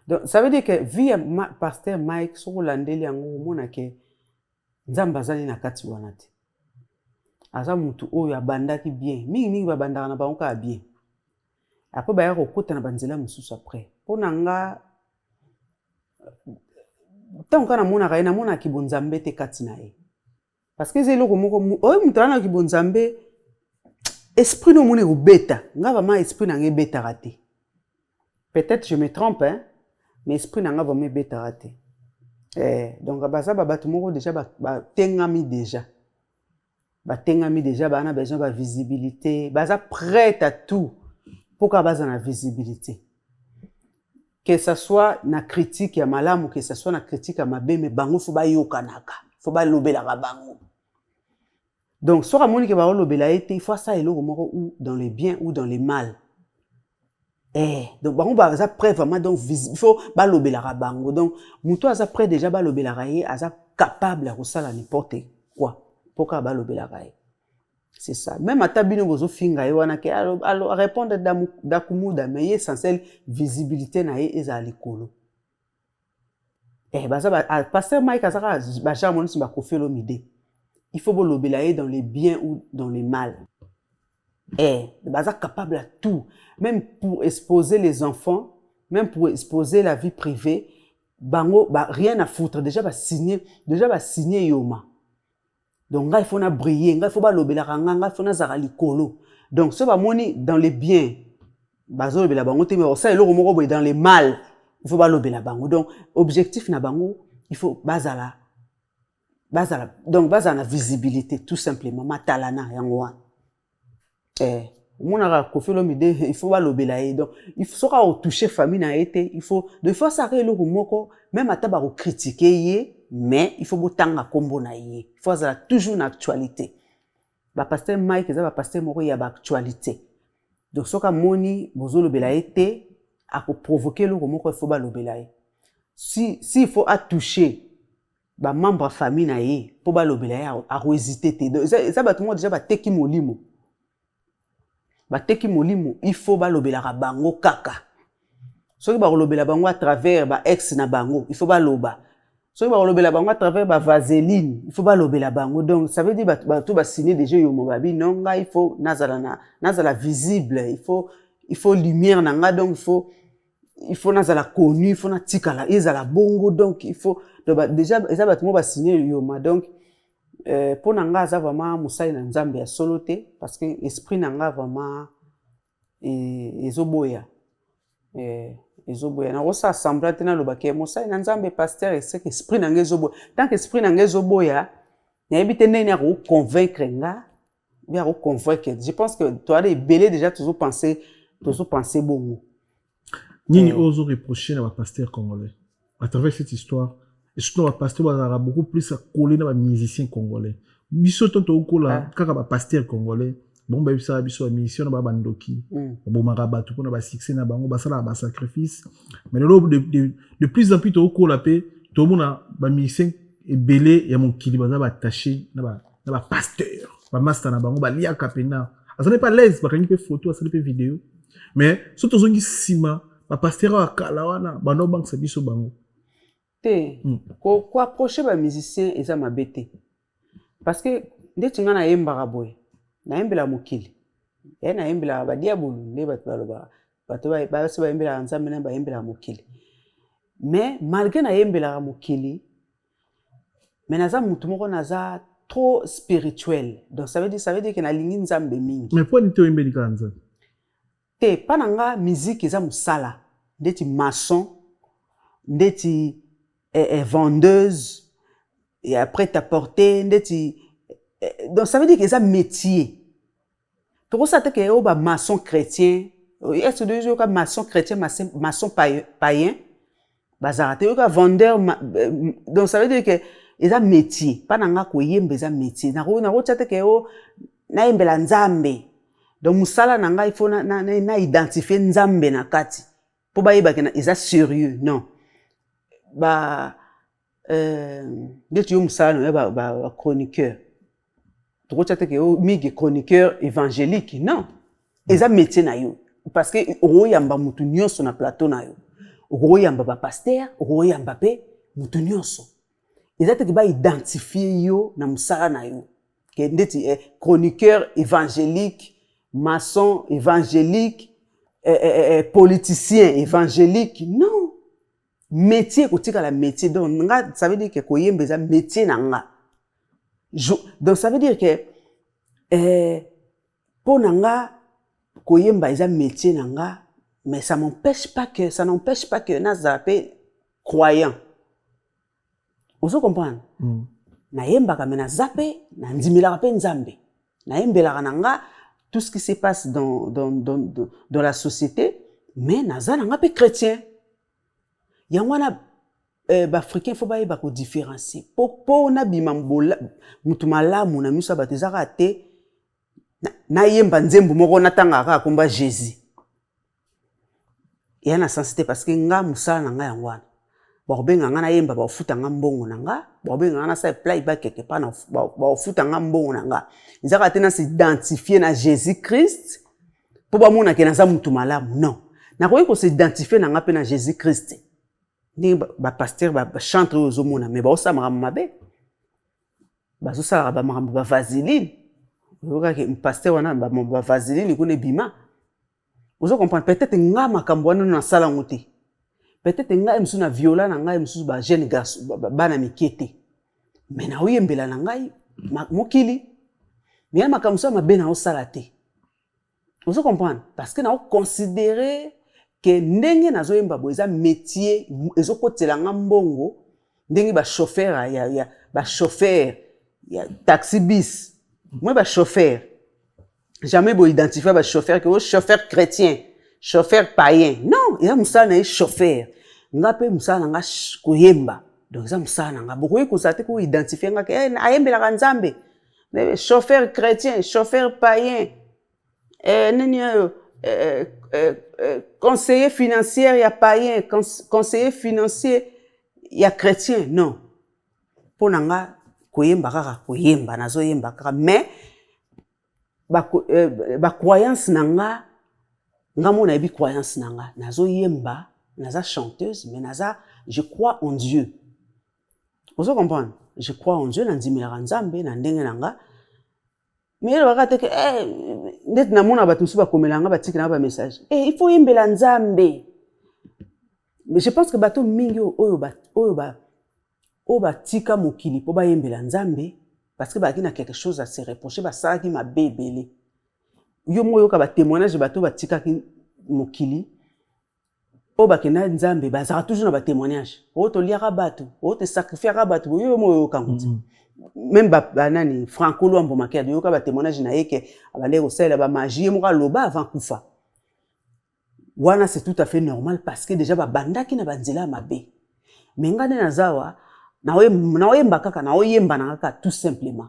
Donc ça veut dire que vie ya pasteur Mike, soki olandeli yango, omona ke Nzambe azali na kati wana te. Aza mutu oyo abandaki bien. Mingimingi babandaka na bango kaka bien, après baya kokota na banzela mosusu. Après, mpo na nga, ntango kaka namonaka ye, namonaki bonzambe te kati na ye, parce que eza eloko moko oyo moto aza bonzambe, esprit no omoni ekobeta. Nga vraiment, esprit na nga ebetaka te. Peut-être je me trompe, hein, mais esprit na nga vraiment ebetaka te. Donc baza babato moko déjà batengami déjà, batengami déjà, baa na besoin bavisibilité, baza prête à tout mpo kaka baza na visibilité, que ça soit na critique ya malamu, que ça soit na critique ya mabe, mais bango faut bayokanaka, faut balobelaka bango. Donc soki amoni ke baolobela ye te, il faut asala eloko moko, ou dans le bien ou dans le mal. Donc bango baza prêt vraiment. Donc il faut balobelaka bango. Donc moto aza prêt déjà balobelaka ye, aza capable ya kosala n'importe quoi mpo kaka balobelaka ye. C'est ça. Même ata bino bozofinga ye wana ke répondre Dakumuda, mais ye essentiel visibilité na ye ezala likolo. Baza pasteur Mike aza kaka bagenre monisi baKofi Olomide. Il faut bolobela ye dans le bien ou dans le mal. Baza capable à tout, même pour exposer les enfants, même pour exposer la vie privée. Bango ba, rien à foutre. Déjà basigné, déjà basigné yoma. Donc ngai faut na briller, ngai faut balobelaka nga, ngai faut nazala likolo. Donc so bamoni dans le bien bazolobela bango te, mais osala eloko moko boye dans le mal, il faut balobela bango. Donc objectif na bango, il faut bazala, donc bazala na visibilité tout simplement. Matalana yango wana. Omonaka Kofi Olomide, il faut balobela ye. Donc soki akotouche famille na ye te, il faut, donc il faut asalaka eloko moko, même ata bakocritiquer ye, mais il faut botanga nkombo na ye, il faut azala toujours na actualité. Bapasteur Mike eza bapasteur moko ya baactualité. Donc soki amoni bozolobela ye te, akoprovoquer eloko moko, il faut balobela ye. Si il faut atoucher bamembre ya famille na ye mpo balobela ye, akohésite te. Donc eza bato moko déjà bateki molimo, bateki molimo. Il faut balobelaka bango kaka. Soki bakolobela bango à travers baex na bango, il faut baloba. Soki bakolobela bango à travers bavaseline, il faut balobela bango. Donc ça veut dire bato basigne déjà yomo babi non, ngai il faut nazala na nazala visible, il faut lumière na nga. Donc il faut nazala connu, il faut natikala ezala bongo. Donc il faut, donc déjà eza bato moko basigne yoma. Donc mpo na nga, aza vraiment mosali na Nzambe ya solo te, parce que esprit na nga vraiment ezoboya, ezoboya. Nakosala semblant te nalobaki mosali na Nzambe, pasteur, eseke esprit na nga ezoboya. Tant que esprit na nga ezoboya, nayebi te ndenge nini akoconvaincre nga bi akoconvaincre. Je pense que toala ebele déjà tozopense bongo. Nini oyo ozoreproche na bapasteur congolais à travers cette histoire, et surtout na bapasteur bazalaka beaucoup plus akole na bamusicien congolais? Biso to tokokola kaka bapasteur congolais bango bayebisaka biso bamusicien na baa bandoki, babomaka bato mpona basuccès na bango, basalaka basacrifice. Mais lelo, de plus en plus tokokola mpe tomona bamusicien ebele ya mokili baza baattaché na bapasteur. Bamasta na bango baliaka mpena, azali mpe à l'aise, bakangi mpe photo, asali mpe video. Mais so tozongi nsima, bapasteur oyo ya kala wana banda obangisa biso bango. Te, koapproche bamusicien eza mabe te, parce que ndeti ngai nayembaka boye, nayembela mokili, ye nayembelaka badiabulu. Nde bato balobaka, bato basi bayembelaka Nzambe na bayembelaka mokili. Mais malgré nayembelaka mokili, mais naza mutu moko naza trop spirituel. Donc ça veut dire que nalingi Nzambe mingi. Mais mpo nini te oyembeli kaka Nzambe? Te, mpa na nga musique eza mosala ndeti maçon, ndeti vendeuse et après prêt-à-porter, ndeti donc ça veut dire que eza métier. Tokosala te ke oyo bamaçon chrétien. Est ce que oyoka maçon chrétien, maçon païen? Bazalaka te. Oyoka vendeur? Donc ça veut dire que eza métier. Mpa na nga koyemba eza métier. Nakotia te ke o nayembela Nzambe. Donc mosala na ngai, il faut na identifie Nzambe na kati mpo bayebake eza sérieux. Non, ba ndeti yo, mosala na yo, bachroniqueur, tokotia te ke o mingi chroniqueur évangélique. Non, eza métier na yo, parce que okoyamba mutu nyonso na plateau na yo, okoyamba bapasteur, okoyamba mpe mutu nyonso. Eza te ke baidentifie yo na mosala na yo ke ndeti chroniqueur évangélique, maçon évangélique, politicien évangélique. Non, métier ekotikala métier. Donc nga, ça veut dire que koyemba eza métier na nga. Donc ça veut dire que mpo na nga koyemba eza métier na nga, mais ça n'empêche pas que nazala mpe croyant. Ozo comprendre? Nayembaka, me naza mpe nandimelaka mpe Nzambe. Nayembelaka na nga tout ce qui se passe dans la société, mais naza na nga mpe chrétien. Yango wana baafricain faut bayeba kodifférencier po nabima mutu malamu na miso ya bato. Eza kaka te nayemba nzembo moko, natangaka kaka komba Jésus, eya na sens te, parce que nga mosala na ngai yango wana. Bakobenga nga nayemba, bakofuta nga mbongo na nga. Bakobenga nga nasala playback quelque part, bakofuta nga mbongo na nga. Eza kaka te nasidentifie na Jésus Christ mpo bamonake naza mutu malamu. Non, nakoki kosidentifie na nga mpe na Jésus Christ ndenge bapasteur, bachantre oyo ozomona, mais baosala makambo mabe, bazosalaka bamakambo bavaseline. Oyokaki pasteur wana, bavaseline kuna ebima. Ozo comprendre? Peut-être nga makambo wana nasala yango te. Peut-être ngai mosusu na viola na ngai mosusu bajeune garçon, bana mike te, mais naoyembela na ngai mokili, mais ya makambo mosusu ya mabe naosala te. Ozo comprendre? Parce que naoconsidere ke ndenge nazoyemba boye eza métier, ezokotela nga mbongo ndenge bachauffeur ya bachauffeur ya taxi bus. Moi, bachauffeur, jamais boidentifie bachauffeur ke o chauffeur chrétien, chauffeur païen. Non, eza mosala na ye chauffeur. Nga mpe mosala na nga koyemba, donc eza mosala na nga. Bokoki kozala te koidentifie nga ke ayembelaka Nzambe, chauffeur chrétien, chauffeur païen, nini oyo, conseiller financier ya païen, conseiller financier ya chrétien. Non, mpo na nga koyemba kaka koyemba, nazoyemba kaka, mais bacroyance na nga, nga mo nayebi croyance na nga. Nazoyemba, naza chanteuse, mais naza, je crois en Dieu. Ozo comprendre? Je crois en Dieu, nandimelaka Nzambe na ndenge na nga. Mais elobaka te ke ndeti namona bato mosusu bakomela nga, batikela nga bamessage, il faut oyembela Nzambe. Mais je pense que bato mingi oyo batika mokili mpo bayembela Nzambe, parce que bazalaki na quelque chose à se reprocher, basalaki mabe ebele. Yo moko oyoka batémoignage, bato batikaki mokili oyo bakenda Nzambe, bazalaka toujours na batémoignage oyo toliaka bato, oyo tosacrifiaka bato. Yo moko oyoka ngo te. Même banani, Franco Lwambo Makiadi, oyoka batémoignage na ye ke abandaki kosalela bamagie. Ye moko aloba avant kufa wana. C'est tout à fait normal, parce que déjà babandaki na banzela ya mabe. Mais nga nde naza awa, naoyemba kaka, naoyemba na kaka tout simplement.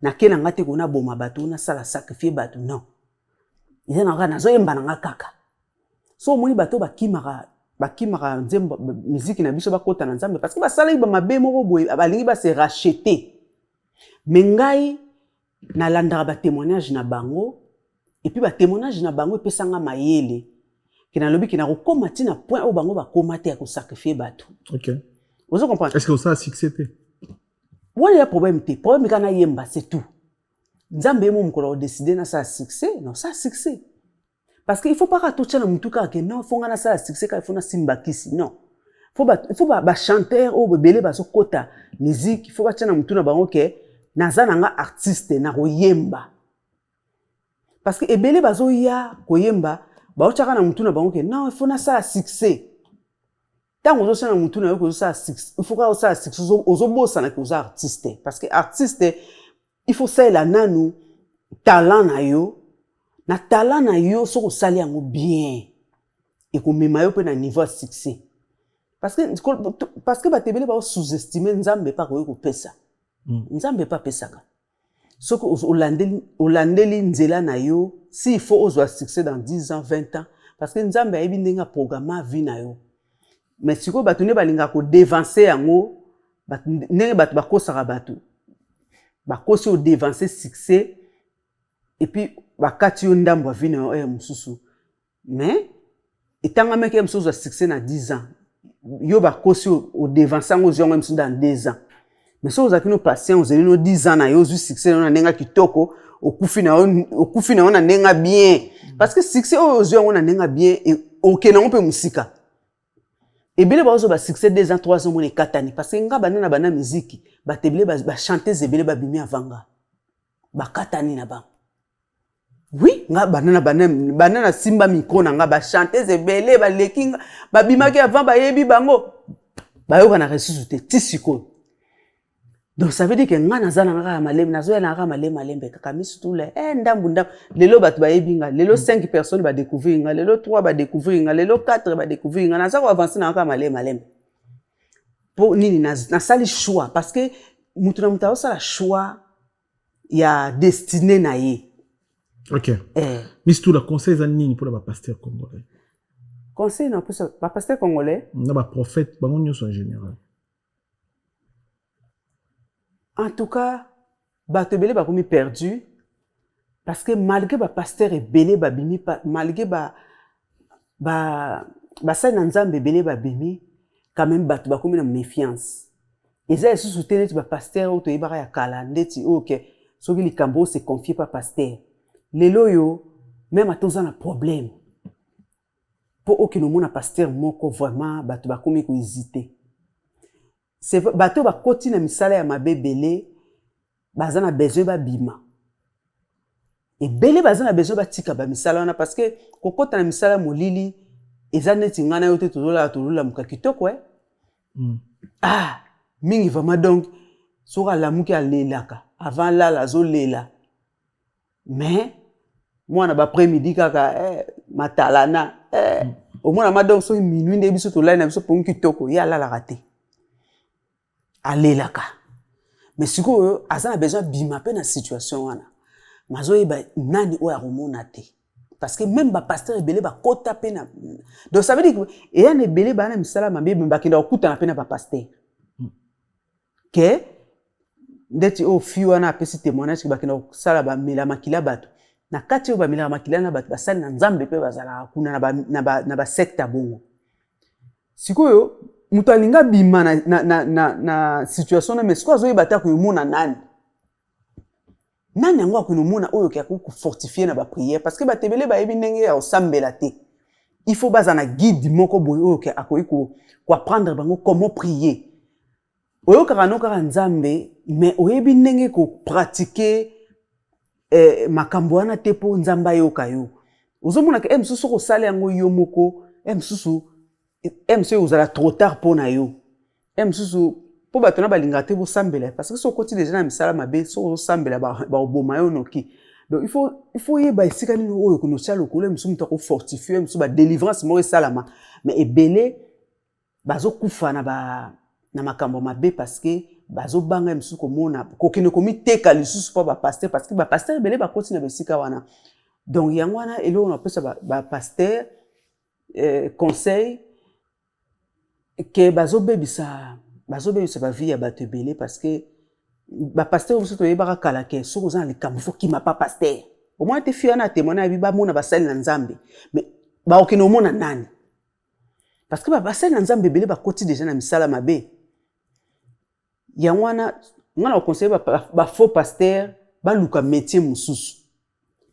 Nake na nga te kona boma bato, nasala sacrifie bato. Non, eza na kaka nazoyemba na nga kaka. So omoni bato bakimaka nzembo, miziki na biso, bakota na Nzambe parce que basalaki bamabe moko boye, balingi base racheter. Mais ngai Nalandaka batémoignage na bango, et puis batémoignage na bango epesanga mayele ke nalobi ke nakokóma ntina point oyo bango bakóma te ya kosacrifier bato. Ozo comprendre? Est ce que osala succès te? Wana ya problème te. Problème kaka nayemba, c'est tout. Nzambe ye mo mokolo akodécider nasala succès, nasala succès, parce que il faut pas kaka totya na motu kaka ke non, faut nga nasala succès kaka, il faut nasimba kisi. Non, il faut bachanteur oyo ebele bazokɔta musique, il faut batya na motu na bango ke naza na nga artiste, nakoyemba, parce que ebele bazoya koyemba, baotyaka na motu na bango ke non, il faut nasala succès. Ntango ozosala na motu na yo kozosala succès, il faut kaka osala succès, ozobosana ke oza artiste, parce que artiste, il faut salela nanu talent na yo. Na talent na yo, soki osali yango bien, ekomema yo mpe na niveau ya succès, parce que bato ebele bao sous-estime Nzambe mpe akoki kopesa. Nzambe mpe apesaka soki olandeli nzela na yo. Si il faut ozwa succès dans 10 ans, 20 ans, parce que Nzambe ayebi ndenge aprogramma vie na yo. Mais sikoyo bato nde balingaka kodevancer yango. Ndenge bato bakosaka, bato bakosi odevancer succès et puis bakati yo ndambo ya vie na yo oyo mosusu. Mais etangamaki ye mosusu ozwa succès na 10 ans, yo bakosi odevancer yango, ozwi yango mosusu dans 2 ans. Mais soki ozalaki no patient, ozali no 10 ans na yo, ozwi succès na yo na ndenge ya kitoko, okufi na yo, okufi na yo na ndenge ya bien, parce que succès oyo ozwi yango na ndenge ya bien, okende yango mpe mosika. Ebele bazozwa basuccès 2 ans, 3 ans, mona ekatani, parce que nga banda na banda miziki, bato ebele, bachanteuse ebele babimi avant nga, bakatani na bango. Oui, nga banda na banda na simba micro na nga, bachanteuse ebele baleki nga, babimaki avant, bayebi bango, bayokanaka lisusu te ti sikoyo. Donc ça veut dire que nga naza na nga kaka malembe, nazoya na kaka malembe malembe, kaka misutula ndambu ndambu. Lelo bato bayebi nga, lelo 5 personnes badécouvrir nga, lelo 3 badécouvrir nga, lelo 4 badécouvrir nga. Naza koavancer na nga kaka malembe malembe. Mpo nini? Nasali choix, parce que mutu na mutu azosala choix ya destinée na ye. Ok. Miss Tula, conseil eza nini mpona bapasteur congolais? Conseil na opesa bapasteur congolais? Na baprophète, bango nyonso en général. En tout cas, bato ebele bakomi perdu, parce que malgré bapasteur ebele babimi, malgré basali na Nzambe ebele babimi, quand même bato bakomi na méfiance. Eza lisusu te neti bapasteur oyo toyebaka ya kala, ndeti oyo ke soki likambo oyo se confie pa pasteur. Lelo oyo, même ata oza na problème, mpo okende omona pasteur moko, vraiment bato bakomi kohésiter. Bato oyo bakoti na misala ya mabe ebele baza na besoin babima, ebele baza na besoin batika bamisala wana, parce que kokɔta na misala ya molili eza neti ngai na yo te, tozolala, tozolamuka kitoko eh? Ah, mingi vraiment. Donc soki alamuki, alelaka avant lala, azolela, mais mwana baprès midi kaka matalana omona ma. Donc soki minuit nde biso tolali na biso pongi kitoko, ye alalaka te, alelaka. Mais sikoyo aza na besoin abima mpe na situation wana, mazoyeba nani oyo akomona te, parce que même bapasteur ebele bakota mpe na. Donc ça veut dire que eya na ebele baa na misala mabe, me bakenda kokutana mpe na bapasteur ke ndeti oyo fi wana apesi témoignage ke bakenda kosala, bamela makila bato na kati oyo bamelaka makila na bato, basali na Nzambe mpe bazalaka kuna na basecte ya bongo. Sikoyo moto alingi abima na situation na, mais sikoyo azoyeba te akoyomona nani. Nani yango akoki omona oyo ke akoki kofortifier na baprière? Parce que bato ebele bayebi ndenge ya kosambela te. Il faut baza na guide moko boye oyo ke akoki koapprendre bango comment prier. Oyokaka no kaka Nzambe, mais oyebi ndenge kopratiquer makambo wana te mpo Nzambe ayoka yo. Ozomonaka e mosusu soki osala yango yo moko, e mosusu e mosusu ozala trop tard mpo na yo, e mosusu mpo bato na balingaka te bosambela, parce que soki okoti déjà na misala mabe, soki ozosambela, bakoboma yo noki. Donc il faut oyeba esika nini oyo okende otia lokolo. Mosusu moto akofortifier, mosusu badélivrance moko esalama. Mais ebele bazokufa na makambo mabe, parce que bazobanga mosusu komona kokende komiteka lisusu mpo bapasteur, parce que bapasteur ebele bakoti na bisika wana. Donc yango wana eloko napesa bapasteur conseil ke bazobebisa bavie ya bato ebele, parce que Bapasteur biso toyebaka kala ke soki oza na likambo fo kima pa pasteur. Omona te fille wana atémoigne ayebi bamona basali na Nzambe, mais bakokende omona nani? Parce que basali na Nzambe ebele bakoti deja na misala mabe. Yango wana nga na conseiller ba faux pasteur baluka métier mosusu,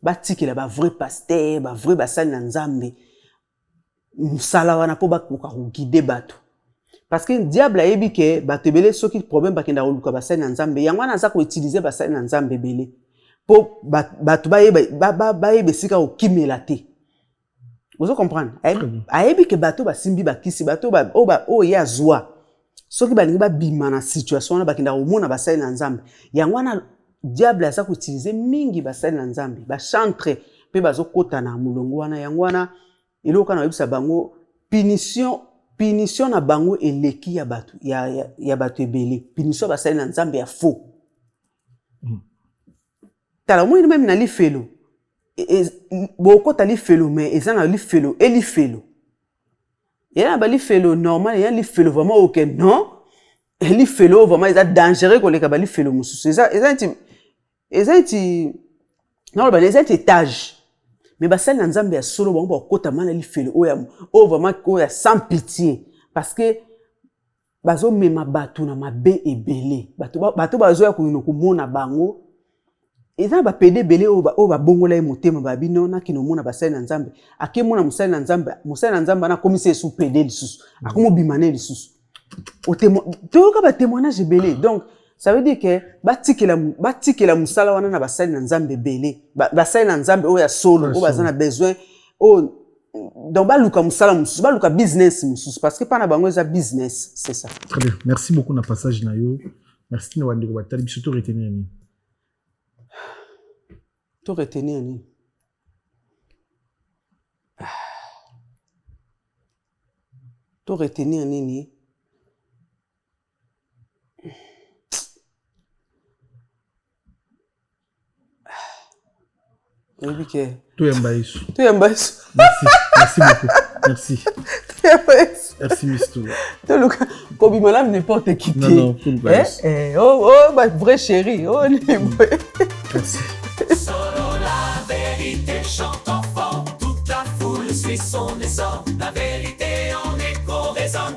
batikela ba vrai pasteur, ba vrai basali na Nzambe mosala wana mpo bakoka koguide bato. Parce que diable ayebi ke bato ebele soki problème bakenda koluka basali na Nzambe. Yango wana aza koutilize basali na Nzambe ebele mpo bato bayeba esika kokimela te. Ozo comprendre? Ayebi ke bato basimbi bakisi, bato oyo ye azwa, soki balingi babima na situation wana, bakenda komona basali na Nzambe. Yango wana diable aza koutilize mingi basali na Nzambe, bachantre mpe bazokota na molongo wana. Yango wana eloko kaka nayebisa bango, punition na bango eleki ya bato ya bato ebele. Punition basali na Nzambe ya faux. Tala, omoni meme na lifelo, bokota lifelo, mais eza na lifelo elifelo eya na balifelo normal, eya lifelo vraiment oke non, lifelo oyo vraiment eza dangereux koleka balifelo mosusu. Eza neti naloba, eza neti étage. Mais basali na Nzambe ya solo, bango bakota ma na lifelo oyo oyo vraiment oyo ya sans pitié, parce que bazomema bato na mabe ebele. Bato bazoya kokende komona bango, eza na bapédé ebele oyo babongola ye motema, babi no nakende omona basali na Nzambe. Akemona mosali na Nzambe, mosali na Nzambe wana akomisi ye su pédé lisusu, akomobima ne lisusu. Toyoka batémoignage ebele. Donc ça veut dire que batikela mosala wana na basali na Nzambe ebele, basali na Nzambe oyo ya solo, oyo baza na besoin oyo. Donc baluka mosala mosusu, baluka business mosusu, parce que mpa na bango eza business, c'est ça. Très bien, merci beaucoup na passage na yo. Merci na bandeko batali biso. To retenir nini? To retenir nini? To retenir nini? Oyebi ke Toyamba Yesu. Toyamba Yesu. Merci, merci beaucoup, merci. Toyamba Yesu. Merci, Mistoula. Toluka kobima na n'importe qui te. Non, non, toluka Eh, Yesu. eh, oh, oh, ba vrai chéri, oh, ni boye. Merci. Solo la vérité chante enfant, toute la foule suit son essor. La vérité en écho résonne.